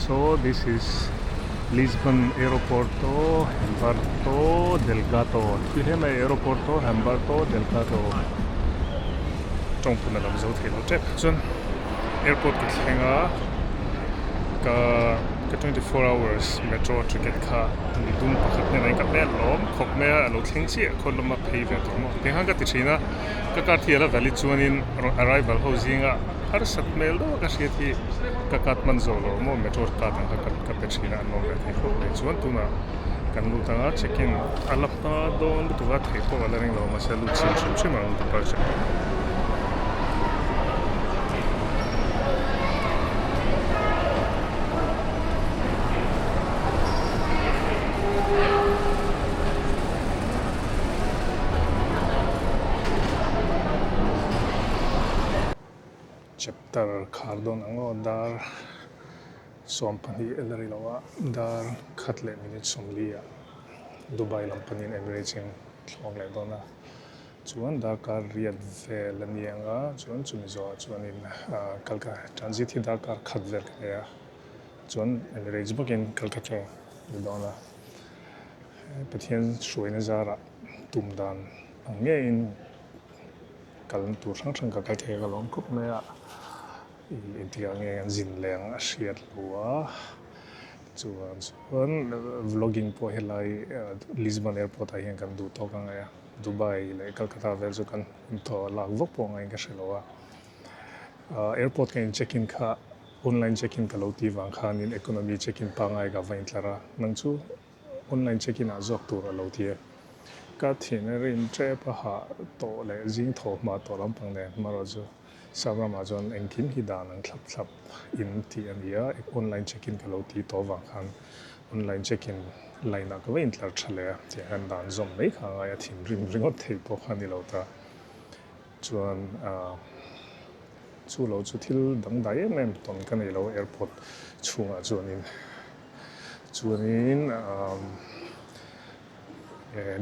so this is Lisbon Aeroporto Humberto Delgado thil he mai Aeroporto Humberto Delgado tawngphun a lam zo thei lo tep chuan airport ka thleng a ka ka 24 hours metro ticket kha mi dum pakhat hnenah in ka hmel lawm khawp mai a a lo thleng chiah khaw lama phei vel tur maw tiang khan ka ti thin a ka card hi a la valid chuanin arrival ho zinga harsat hmel deuh a ka hriat hi ka card hman zawh loh maw metro card ang kha ka pe thin a an lawm ve thei khawp mai chuan tunah kan lut anga check in a la hma dawn lutuk a theih pawh a la ring lo mahse a lut chhin hrim hrim ang departure. Chapter khar dawn ang aw dar 12 a la ri lo a dar khat leh minute 40 ah Dubai lam panin Emirates in thlawng leh dawn a chuan darkar riat vel a ni ang a chuan chumi zawhah chuanin kalka transit hi darkar khat vel ka nei a chuan Emirates bawkin Calcutta ni dawn a. Pathian hruaina zarah tum dan ang ngeiin kalna tur hrang hrang ka kal thei a ka lawm khawp mai a, ih engtikah nge an zin leh ang a hriat lo a, chuan chuan vlogging pawh helai Lisbon airport ah hian kan duh tawk ang a, Dubai leh Calcutta vel chu kan thaw lak vak pawh angaiin ka hre lo a, airport ka in check in kha online check in ka lo tih vang khanin economy check in pangngai ka va intlar a, nang chu Online check-in ah zawk tur a lo ti a. Ka thin a rin tep a hah tawh leh zing thaw hma tawh lampang nen hmarawh chu Sapramah chuan engkim hi dan ang thlap thlap in tih a ni a, online check-in ka lo ti tawh avang khan online check-in line ah ka va intlar tha leh a, tiang hian dan zawm mai kha a ngai a, thinrim ringawt thei pawh kha a ni lo ta. Chuan ah chu lo chu thil dangdai em em tawn ka nei lo airport chhungah chuanin. Chuanin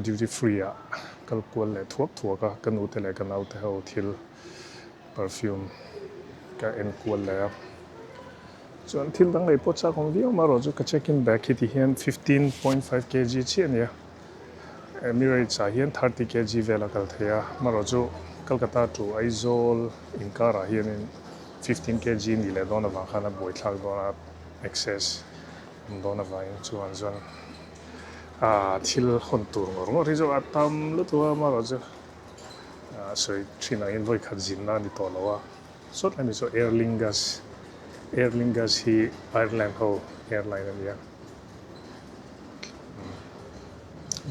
duty free ah kal kual leh thuak thuak a, ka nute leh ka naute ho thil perfume ka en kual leh a. Chuan thil dang lei pawh chak awm viau amaherawh chu ka check in bag hi ti hian 15.5 kg chiah a ni a, Emirates ah hian 30 kg vel a kal thei a, amaherawh chu Kolkata to Aizawl inkarah hianin 15 kg nih leh dawn avang khan a buaithlak dawn a. Access awm dawn avangin chuan chuan ah thil hawn tur ngawr ngawr hi chu a tam lutuk a amaherawh chu ah sawi thin angin vawi khat zinna a ni tawh lo a sawt lai mi chu Aer Lingus Aer Lingus hi Ireland ho airline a ni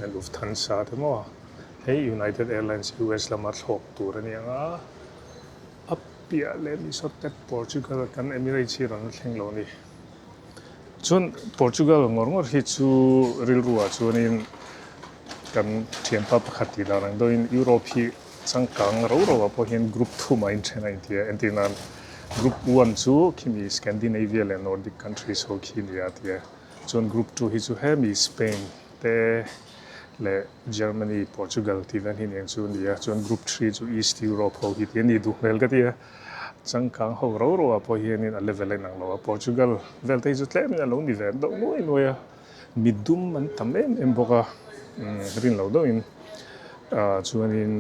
a Lufthansa te maw hei United Airlines US lama thlawk tur a ni ang a. A piah leh ni sawt te Portugal kan Emirates hi rawn thleng lo a ni. Chuan Portugal ngawr ngawr hi chu rilru ah chuanin kan thianpa pakhat tih dan ang deuhin Europe hi changkang ro ro ah pawh hian group thum ah inthen a inti a. Entir nan group one chu khimi Scandinavia leh Nordic countries ho khi nia a ti a. Chuan group 2 hi chu hemi Spain te leh Germany, Portugal tih vel hi nen chu a ni a, chuan group 3 chu East Europe ho hi tih a ni duh hmel ka ti a, changkang ho ro ro ah pawh hianin a level a inang lo a, Portugal vel te hi chu tlemin a lo ni ve deuh nuai nuai a, mi dum an tam em em bawk a, rin lo deuhin chuanin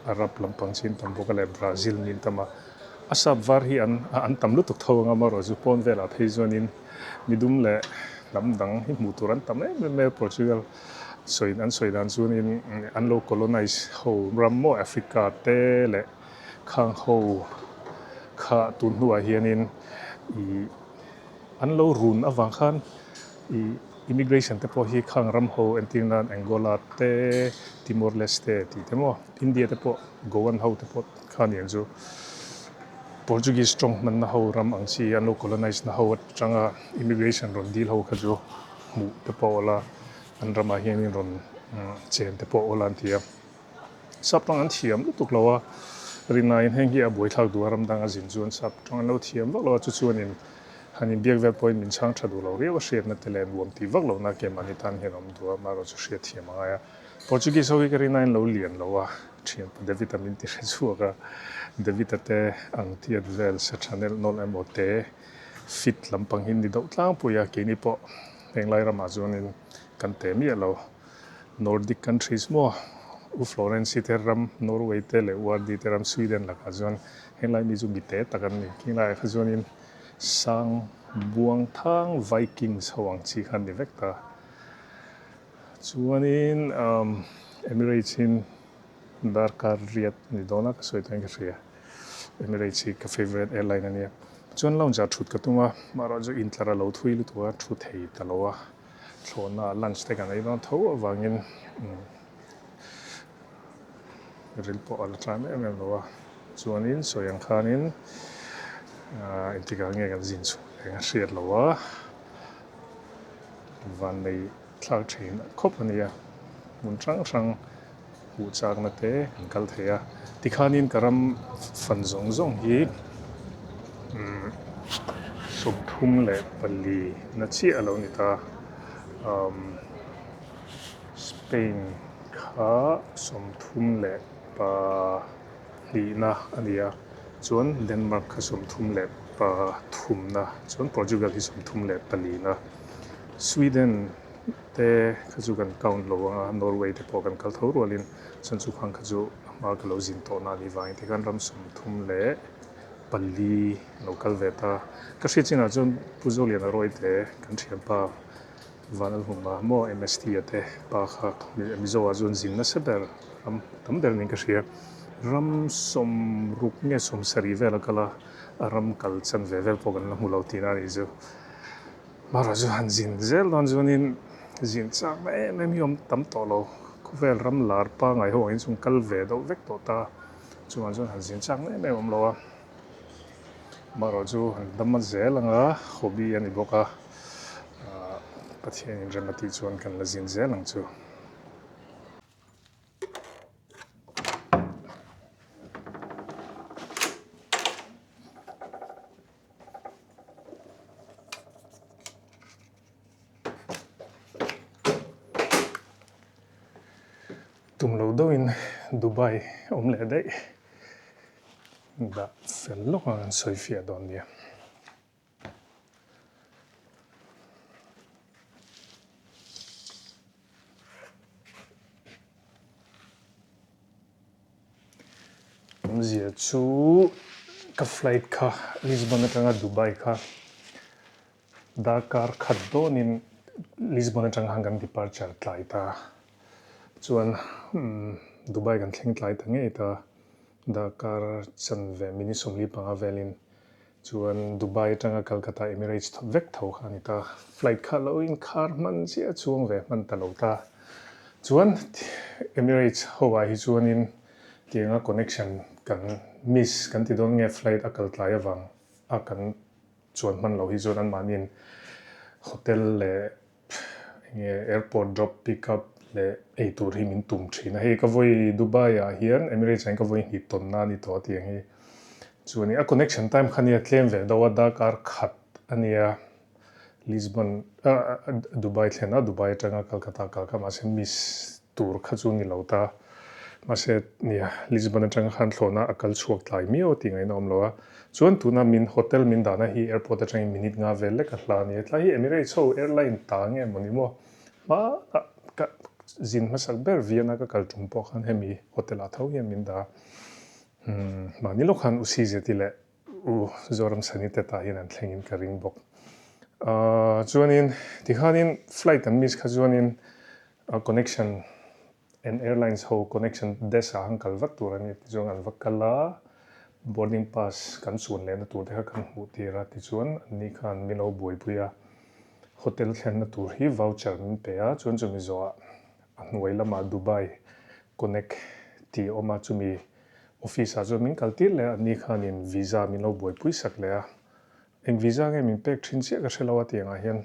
Arab lampang chi an tam bawk a leh Brazil mi an tam a, a sap var hi an an tam lutuk tho ang a amaherawhchu chu pawn velah phei chuanin midum leh hnam dang hi hmuh tur an tam em em mai a Portugal sawi an sawi dan chuanin an lo colonize ho ram maw Africa te leh khang ho kha tun hnuah hianin ih an lo run avang khan ih. Immigration te pawh hi khang ram ho entir nan Angola te, Timor Leste tih te maw, India te pawh Goan ho te pawh kha aniang chu Portuguese tawng hmanna ho ram ang chi an lo colonize na ho atanga immigration rawn deal ho kha chu hmuh te pawh awla an ramah hianin rawn chen te pawh awla an ti a. Sap tawng an thiam lutuk lo a, rinaiin heng hi a buaithlak duh a ram danga zin chuan sap tawng an lo thiam vak lo a chu chuanin. Han inbiak vel pawhin min chhang tha duh lo riau a hriatna te leh nuam tih vak lohna keimahni tan hian a awm duh a, amaherawh chu hriatthiam a ngai a. Portuguese ho hi ka rin aiin lo lian lo a, thianpa David-a min ti hre chhuak a, David-a te ang tiat vel sa tha nelh nawlh emaw te fit lampang hi ni deuh tlangpui a, keini pawh heng lai ramah chuanin kan te miah lo. Nordic countries maw U Florence-i te ram Norway te leh URD te ram Sweden lakah chuan henglai mi chu mi te tak an ni. Khing laiah kha chuanin sang buang thang Vikings ho ang chi kha an ni vek ta. Chuanin umm Emirates in darkar riat a ni dawn a ka sawi takin ka hria. Emirates hi ka favourite airline a nia. Chuan lounge ah thut ka tum a, mahrawh chu intlar a lo thui lutuk a, thu thei ta lo a. Thlawhna lunch te kan ei dawn tho avangin ril pawh a la tlan em em lo a, chuanin sawi ang khanin engtikah nge kan zin chhuah leh a hriat lo a, vannei thlak thin khawp a nia, hmun hrang hrang Huh chakna te kan kal thei a, tikhanin ka ram fan zawng zawng hi 34 na chiah a lo ni ta. Spain kha 32 na a ni a, chuan Denmark kha 33 na, chuan Portugal hi 34 na, Sweden. Te kha chu kan count lo ang a, Norway te pawh kan kal tho rualin chuan chu khang kha chu a hma ka lo zin tawh na a nih vangin tikhan ram 34 a lo kal ve ta. Ka hriat chinah chuan Pu Zoliana Rawite kan thianpa Vanlalhuma maw MST a te pa kha Mizo ah chuan zin nasa ber ram tam ber niin ka hria. Ram 60 nge 70 vel a kal a, a ram kal chanve vel pawh kan la hmu lo tihna a nih chu. Mara chu han zin zel dawn chuanin zin chakna em em hi awm tam tawh lo. Khawvel ram lar pangngai ho angin chung kal ve deuh vek tawh ta. Chungah chuan han zin chakna em em awm lo a. Mara chu han dam a zel ang a, hobby a ni bawk a. Ahh Pathianin rem a tih chuan kan la zin zel ang chu. Tum lo deuhin Dubai awm leh daih dah fel lawk ang an sawi fiah dawn nia. Awmzia chu ka flight kha Lisbon atanga Dubai kha darkar khat dawnin Lisbon atanga khan kan departure tlai ta. Chuan Dubai kan thleng tlai ta ngei ta darkar chanve minute 45 velin Chuan Dubai atanga Calcutta Emirates thawk vek tho kha a ni ta. Flight kha lo inkhar hman chiah chuang ve hman ta lo ta. Chuan Emirates ho ah hi chuanin tianga connection kan miss kan ti dawn nge flight a kal tlai avang a kan chuan hman lo hi chuan anmahniin hotel leh Enge airport drop pick up leh ei tur hi min tum thin a, hei ka vawi Dubai ah hian Emirates ah hian ka vawi hnih tawn na a ni tawh a tih ang hi. Chuanin a connection time kha nia tlem ve deuh a darkar khat a nia Lisbon ah Dubai thlen a Dubai atanga Calcutta kal kha mahse miss tur kha chu ni lo ta. Mahse nia Lisbon atanga khan thlawhna a kal chhuak tlai miau tih ngaihna awm lo a. Chuan tuna min hotel min dahna hi airport atangin minute nga vel lek a hla a ni. Hetlai hi Emirates ho airline ta nge maw ni maw? Hma ka zin hmasak ber Vienna ka kal tum pawh khan hemi hotel ah tho hian min dah a. Umm mahni lawk khan U Sizeti leh U Zoramsani te tah hian an thlengin ka ring bawk. Ahh chuanin tikhanin flight an miss kha chuanin a connection an airlines ho connection desk ah han kal vat tur a ni tichuan an va kal a boarding pass kan chhun lehna tur te kha kan hmuh tir a tichuan an ni khan min lo buaipui a hotel thlenna tur hi voucher min pe a chuan chumi zawhah a hnuai lamah Dubai connect tih a awm a chumi office ah chuan min kal tir leh a an ni khanin visa min lo buaipui sak leh a eng visa nge min pek thin chiah ka hre lo a tiangah hian.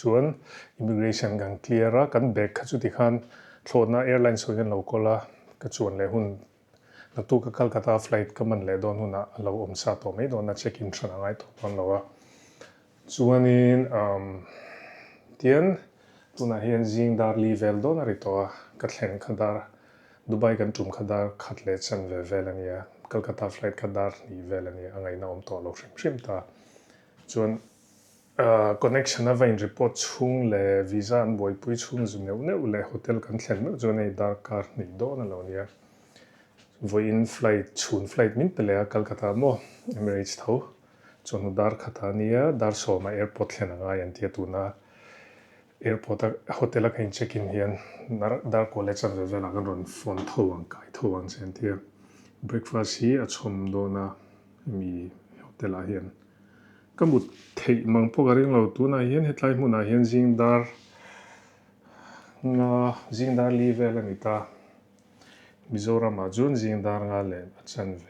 Chuan immigration kan clear a, kan bag kha chuti khan thlawhna airlines ho hian lo kawl a, ka chuan leh hun Naktuk ka Calcutta flight ka man leh dawn hunah a lo awm sa tawh mai dawn a, check in hran a ngai tawh dawn lo a. Chuanin umm tian tunah hian zing dar li vel dawn a ri tawh a, ka thlen kha dar Dubai kan tum kha dar khat leh chanve vel a nia, Calcutta flight kha dar hnih vel a nia, a ngaihna awm tawh lo hrim hrim ta. Chuan Connection a va in report chhung leh visa an buaipui chhung zu neuh neuh leh hotel kan thlen meuh chuan hei darkar hnih dawn a lo nia. Vawiin flight chhun flight min pe leh a Calcutta maw Emirates tho chawhnu dar khat a nia dar sawma airport thlen a ngai an tia tuna airport a hotel a ka in check in hian dar kaw leh chanve velah kan rawn phone tho ang kai tho ang che an tia breakfast hi a chhawm dawn a hemi hotel ah hian. Ka mut theih mang pawh ka ring lo, tunah hian hetlai hmunah hian zing dar nga zing dar li vel a ni ta. Mizoramah chuan zing dar nga leh a chanve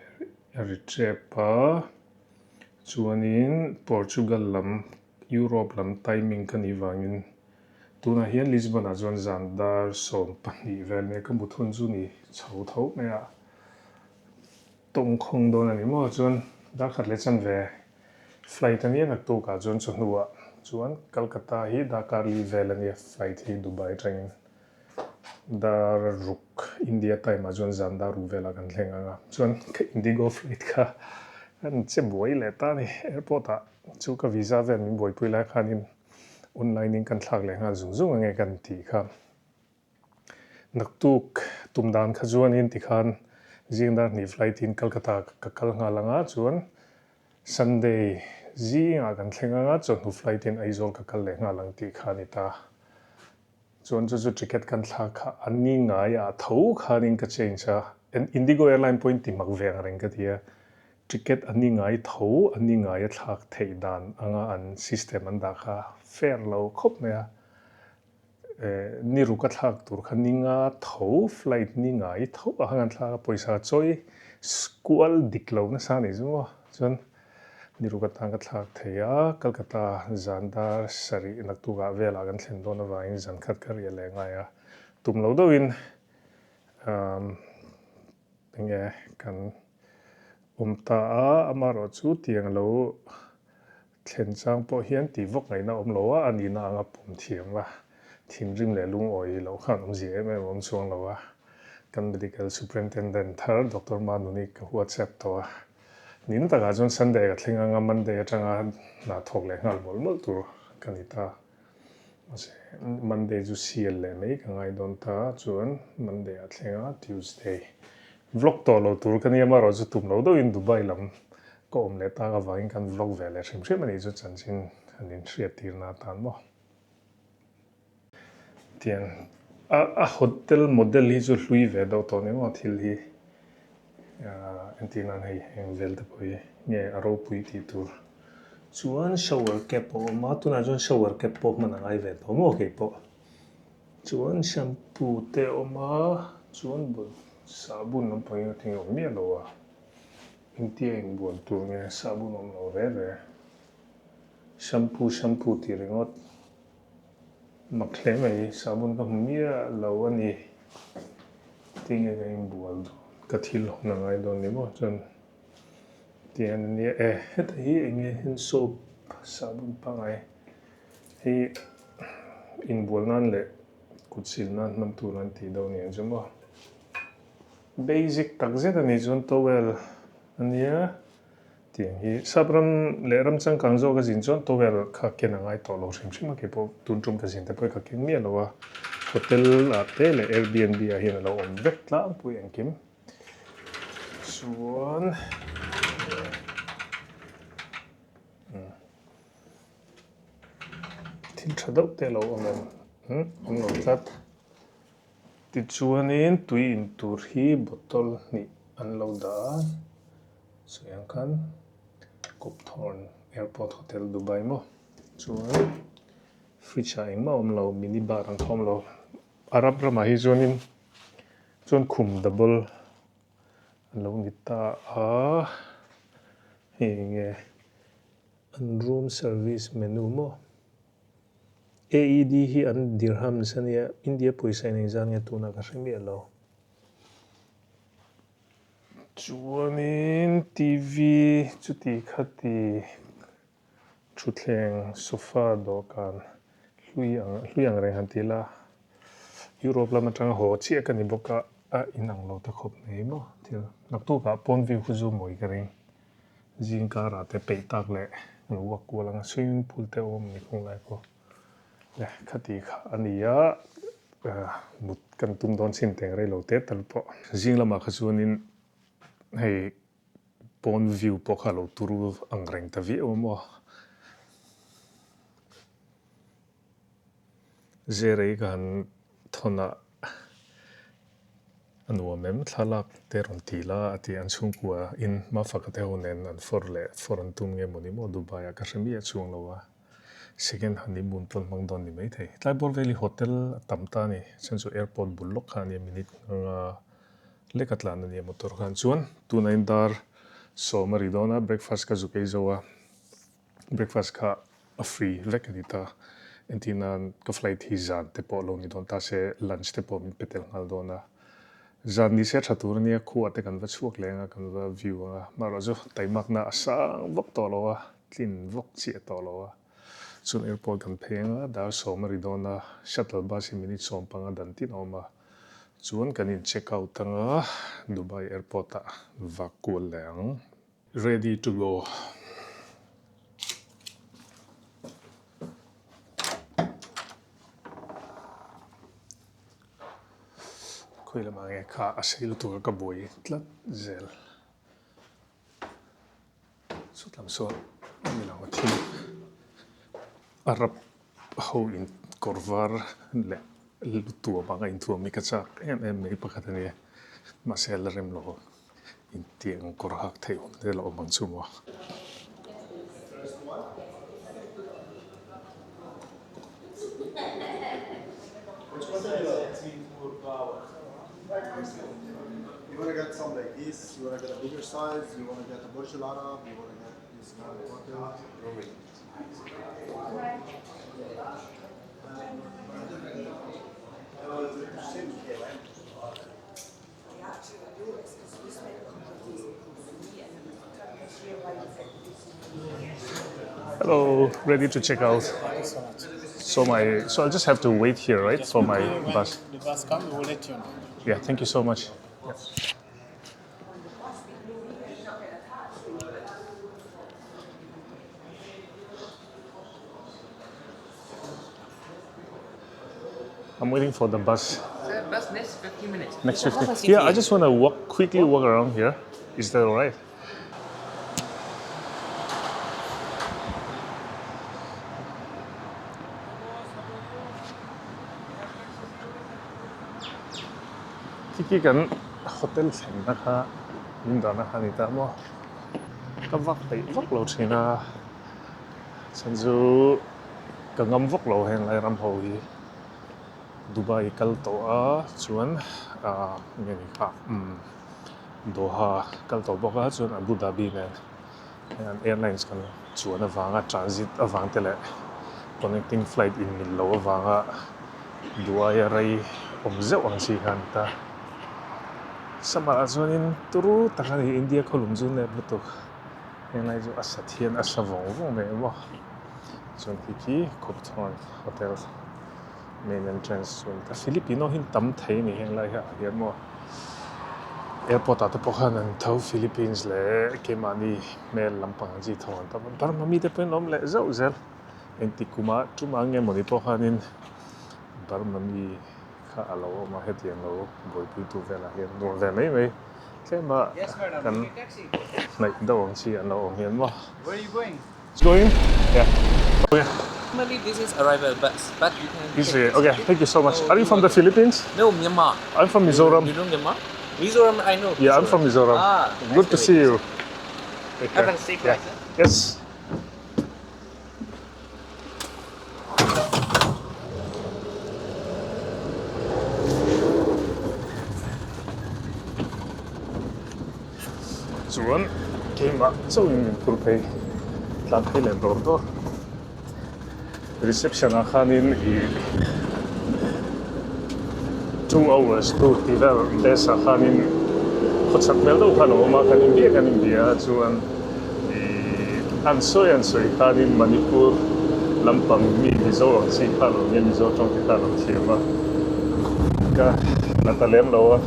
a ri tep a, chuanin Portugal lam Europe lam timing ka nih vangin tunah hian Lisbon ah chuan zan dar 12 vel nia ka mut hun chu ni chho tho mai a. Tawngkhawng dawn a ni maw chuan darkhat leh chanve flight a nia naktuk ah chuan chawhnu ah chuan Calcutta hi darkar li vel a nia flight hi Dubai atangin dar ruk India time ah chuan zan dar ruk velah kan thleng ang a chuan ka Indigo flight kha an che buai leh ta a ni airport ah chu ka visa vel min buaipui lai khanin online in kan thlak leh nghal zung zung ange kan tih kha. Naktuk tum dan kha chuanin tikhan zing dar hnih flight in Calcutta ka kal nghal anga chuan Sunday zingah kan thleng anga chawhnu flight in Aizawl ka kal leh nghal ang tih kha a ni ta. Chuan chu chu ticket kan thlak kha a ni ngai ah tho khanin ka change a, Indigo airline pawhin ti mak ve ang reng ka ti a, ticket a ni ngai tho a ni ngai a thlak theih dan anga an system an dah kha fair lo khawp mai a. Ni ruk a thlak tur kha ni nga tho flight ni ngai tho ah khan an thlak a pawisa chawi kual dik lo nasa a nih chu maw chuan ni ruk atan ka thlak thei a Calcutta zan dar sarih naktuk ah velah kan thlen dawn avangin zan khat ka riah leh ngai a tum lo deuhin enge kan awm ta a amaherawh chu tiang lo Thlen chang pawh hian tih vawk ngaihna awm lo a, a nihna anga pawm thiam a, thinrim leh lungawi loh khan awmzia em em a awm chuang lo a. Kan Medical Superintendent thar Doctor Manuni ka WhatsApp tawh a, nihna takah chuan Sunday ka thleng anga Monday atanga hna thawk leh nghal mawlh mawlh tur ka ni ta. Mahse, Monday chu sial leh mai ka ngai dawn ta, chuan Monday ah thleng a Tuesday vlog tawh lo tur ka nia amaherawh chu tum lo deuhin Dubai lam ka awm leh tak avangin kan vlog ve leh hrim hrim a nih chu chanchin an inhriat tirna atan maw. Tiang a a hotel model hi chu hlui ve deuh tawh ni maw thil hi entir nan hei heng vel te pawh hi nge a ropui tih tur chuan shower cap a awm a tunah chuan shower cap pawh hman a ngai ve tawh maw keipawh chuan shampoo te a awm a chuan sahbun lampang hi a tling awm miah lo a engtia inbual tur nge sahbun awm lo re re shampoo shampoo tih ringawt. Mak hle mai, sahbun ka hmu miah lo a ni. Tinge ka inbual dawn, ka thil hawn a ngai dawn ni maw chuan tiang a nia e. Heta hi eng nge hand soap sahbun pangngai hi inbual nan leh kut sil nan hman tur an tih deuh nia chu maw. Basic tak zet a nih chuan towel a nia. Tiang hi sap ram leh ram changkang zawk a zin chuan towel kha ken a ngai tawh lo hrim hrim a, kei pawh tun tum ka zin te pawh hi ka keng miah lo a, hotel ah te leh Airbnb ah hian a lo awm vek tlangpui engkim chuan thil tha deuh te a lo awm em awm lo tlat tichuanin tui in tur hi bottle hnih an lo dah a. Sawi ang khan Copthorne Airport Hotel Dubai maw chuan fridge ah engmah a awm lo mini bar ang kha a awm lo Arab ramah hi chuanin chuan khum double a lo ni ta a hei enge an room service menu maw A_E_D hi an dirhams a nia India pawisa in engzat nge tunah ka hre miah lo. Chuanin TV chuti khati thutthleng sofa dawhkan hlui ang hlui ang reng han ti ila Europe lam atanga haw chiah ka ni bawk a a inang lo ta khawp mai maw thil naktukah pawn view khu zu mawi ka ring zing karah te peih tak leh an walk kual anga swimming pool te awm ni khung lai pawh le khati kha a ni a mut kan tum dawn chin teng rei lo te tal pawh zing lamah kha chuanin hei pawn view pawh kha a lo turu ang reng ta viau a maw zerei ka han thawn a a nuam em thlalak te rawn ti la a ti an chhungkua in mafaka te ho nen an fawr leh fawr an tum nge mawni maw Dubai ah ka hre miah chuang lo a. Second honeymoon pawn hmang dawn ni maithei. Tlai bawr vel hi hotel a tam ta a ni. Chhan chu airport bul lawk kha a nia minute nghanga lek a tlan a nia motor khan. Chuan tuna in dar sawm a ri dawn a, breakfast ka zuk ei zo a, breakfast kha a free vek a ni ta. Entir nan ka flight hi zan te pawh lo ni dawn ta se lunch te pawh min pe tel nghal dawn a. Zan ni se tha tur a nia, khuah te kan va chhuak leng a, kan va view ang a. Amaherawhchu taimakna a sang vak tawh lo a. Tlin vawk chiah tawh lo a, chuan airport kan phei anga dar sawm a ri dawn a, shuttle bus hi minute 15 dan tin a awm a, chuan kan in check out anga Dubai airport ah vak kual leh ang. Ready to go. Khawi lamah nge kha a sei lutuk a ka buai tlat zel. Sawtlam sawn a ni lo a thil Arab ho in kawr var leh lu tuam anga inthuam hi ka chak em em mai pakhat a nia mahse a la rem lo intiang kawr hak theih awm te la awm ang chu maw. You wanna get some like this, you wanna get a bigger size, you wanna get a Burj Al Arab, you wanna get this kind of hotel. Hello, ready to check out. So my so I'll just have to wait here, right, for my bus. The bus come, we will let you know. Yeah, thank you so much. Yeah. I'm waiting for the bus. Sir, bus next 15 minutes. Next 15. Yeah, I just want to walk quickly walk around here. Is that all right? Kiki kan hotel thlenna kha min dahna kha a ni ta maw? Ka vak peih vak lo thin a, chhan chu ka ngam vak lo heng lai ram ho hi Dubai kal tawh a chuan ah nge ni kha umm Doha kal tawh bawk a chuan Abu Dhabi nen hian airlines kan chuan avanga transit avang te leh connecting flight in mil loh avanga Duai a rei awm zeuh ang chi kha a ni ta. Summer ah chuanin turu tak a ni India khawlum chu nep lutuk henglai chu a sat hian a sa vawng vawng mai a maw chuan khi khi Khawpthawn hotel main entrance chu a ni ta. Filipino hi an tam thei a ni henglai ah hian maw airport ah te pawh khan an tho Philippines leh keimahni hmel lampang ang chi tho an tam a Burma mite pawhin an awm leh zauh zel. Engtik kumah tumah nge mawni pawh khanin Burma mi kha a lo awm a, hetiang lo buaipuitu velah hian nuam ve mai mai tlema kan hnaih deuh ang chi an lo awm hian maw. Where are you going? Going? Yeah. Okay. Normally this is arrival bus, but you can This take is, okay, thank you so much. Are you from the Philippines? No, Myanmar. I'm from Mizoram. You know Myanmar? Mizoram, I know. Yeah, I'm from Mizoram. Ah, Good to nice see meet you. Take Have care. a safe Yeah. flight, sir. Yes. Chuan keimah chauhin min phur phei tlan phei leh dawr dawr. Reception ah khanin ih 2 hours to tih vel desk ah khanin. Khawchhak hmel deuh khan a awm a, kan inbia kan inbia a chuan ih an sawi an sawi khanin Manipur lampang mi Mizo ang chi kha lo nia Mizo tawng te kha a lo thiam a, ka la ta lem lo a,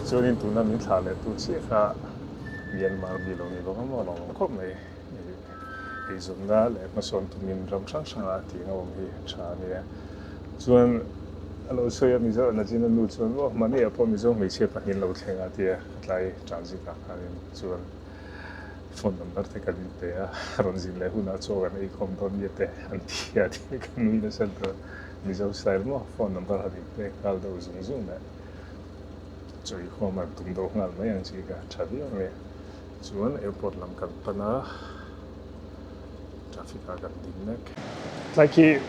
chuanin tuna min thlah leh tu chiah kha Myanmar mi lo ni bawk a maw a lawmawm khawp mai ih eizawnna leh hmasawn tumin ram hrang hrangah tiang a awm hi tha a nia chuan. A lo sawi a, Mizo Najina nu chuan maw mahni ah pawh Mizo hmeichhia pahnih an lo thleng a tia ka tlai transit ah khanin chuan phone number te kan inpe a, rawn zin leh hunah chaw kan ei khawm dawn nia te an ti a tia ka nui nasa lutuk a, Mizo style maw phone number han inpek nghal deuh zung zung leh chaw ei khawm an tum deuh nghal mai ang chi kha tha viau mai a, chuan airport lam kan pan a. Traffic ah kan ding mek. Tlai khi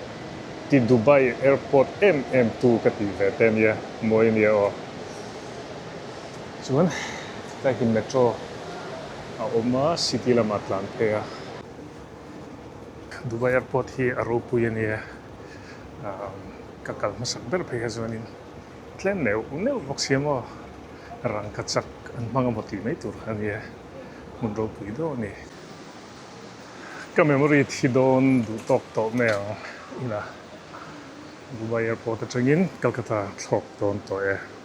ti Dubai airport em em tu ka tih ve te ania, mawi ania aw. Chuan tlai khi metro a awm a, city lamah tlan phei a. Dubai airport hi a ropui ania, ka kal hmasak ber phei kha chuanin tlem neuh neuh bawk sia maw, rangkachak an hmang emaw tih mai tur kha ania, hmun ropui deuh a ni. Ka memory thi dawn duh tawk tawh mai ang ila Dubai airport atangin Calcutta thlawk dawn tawh e.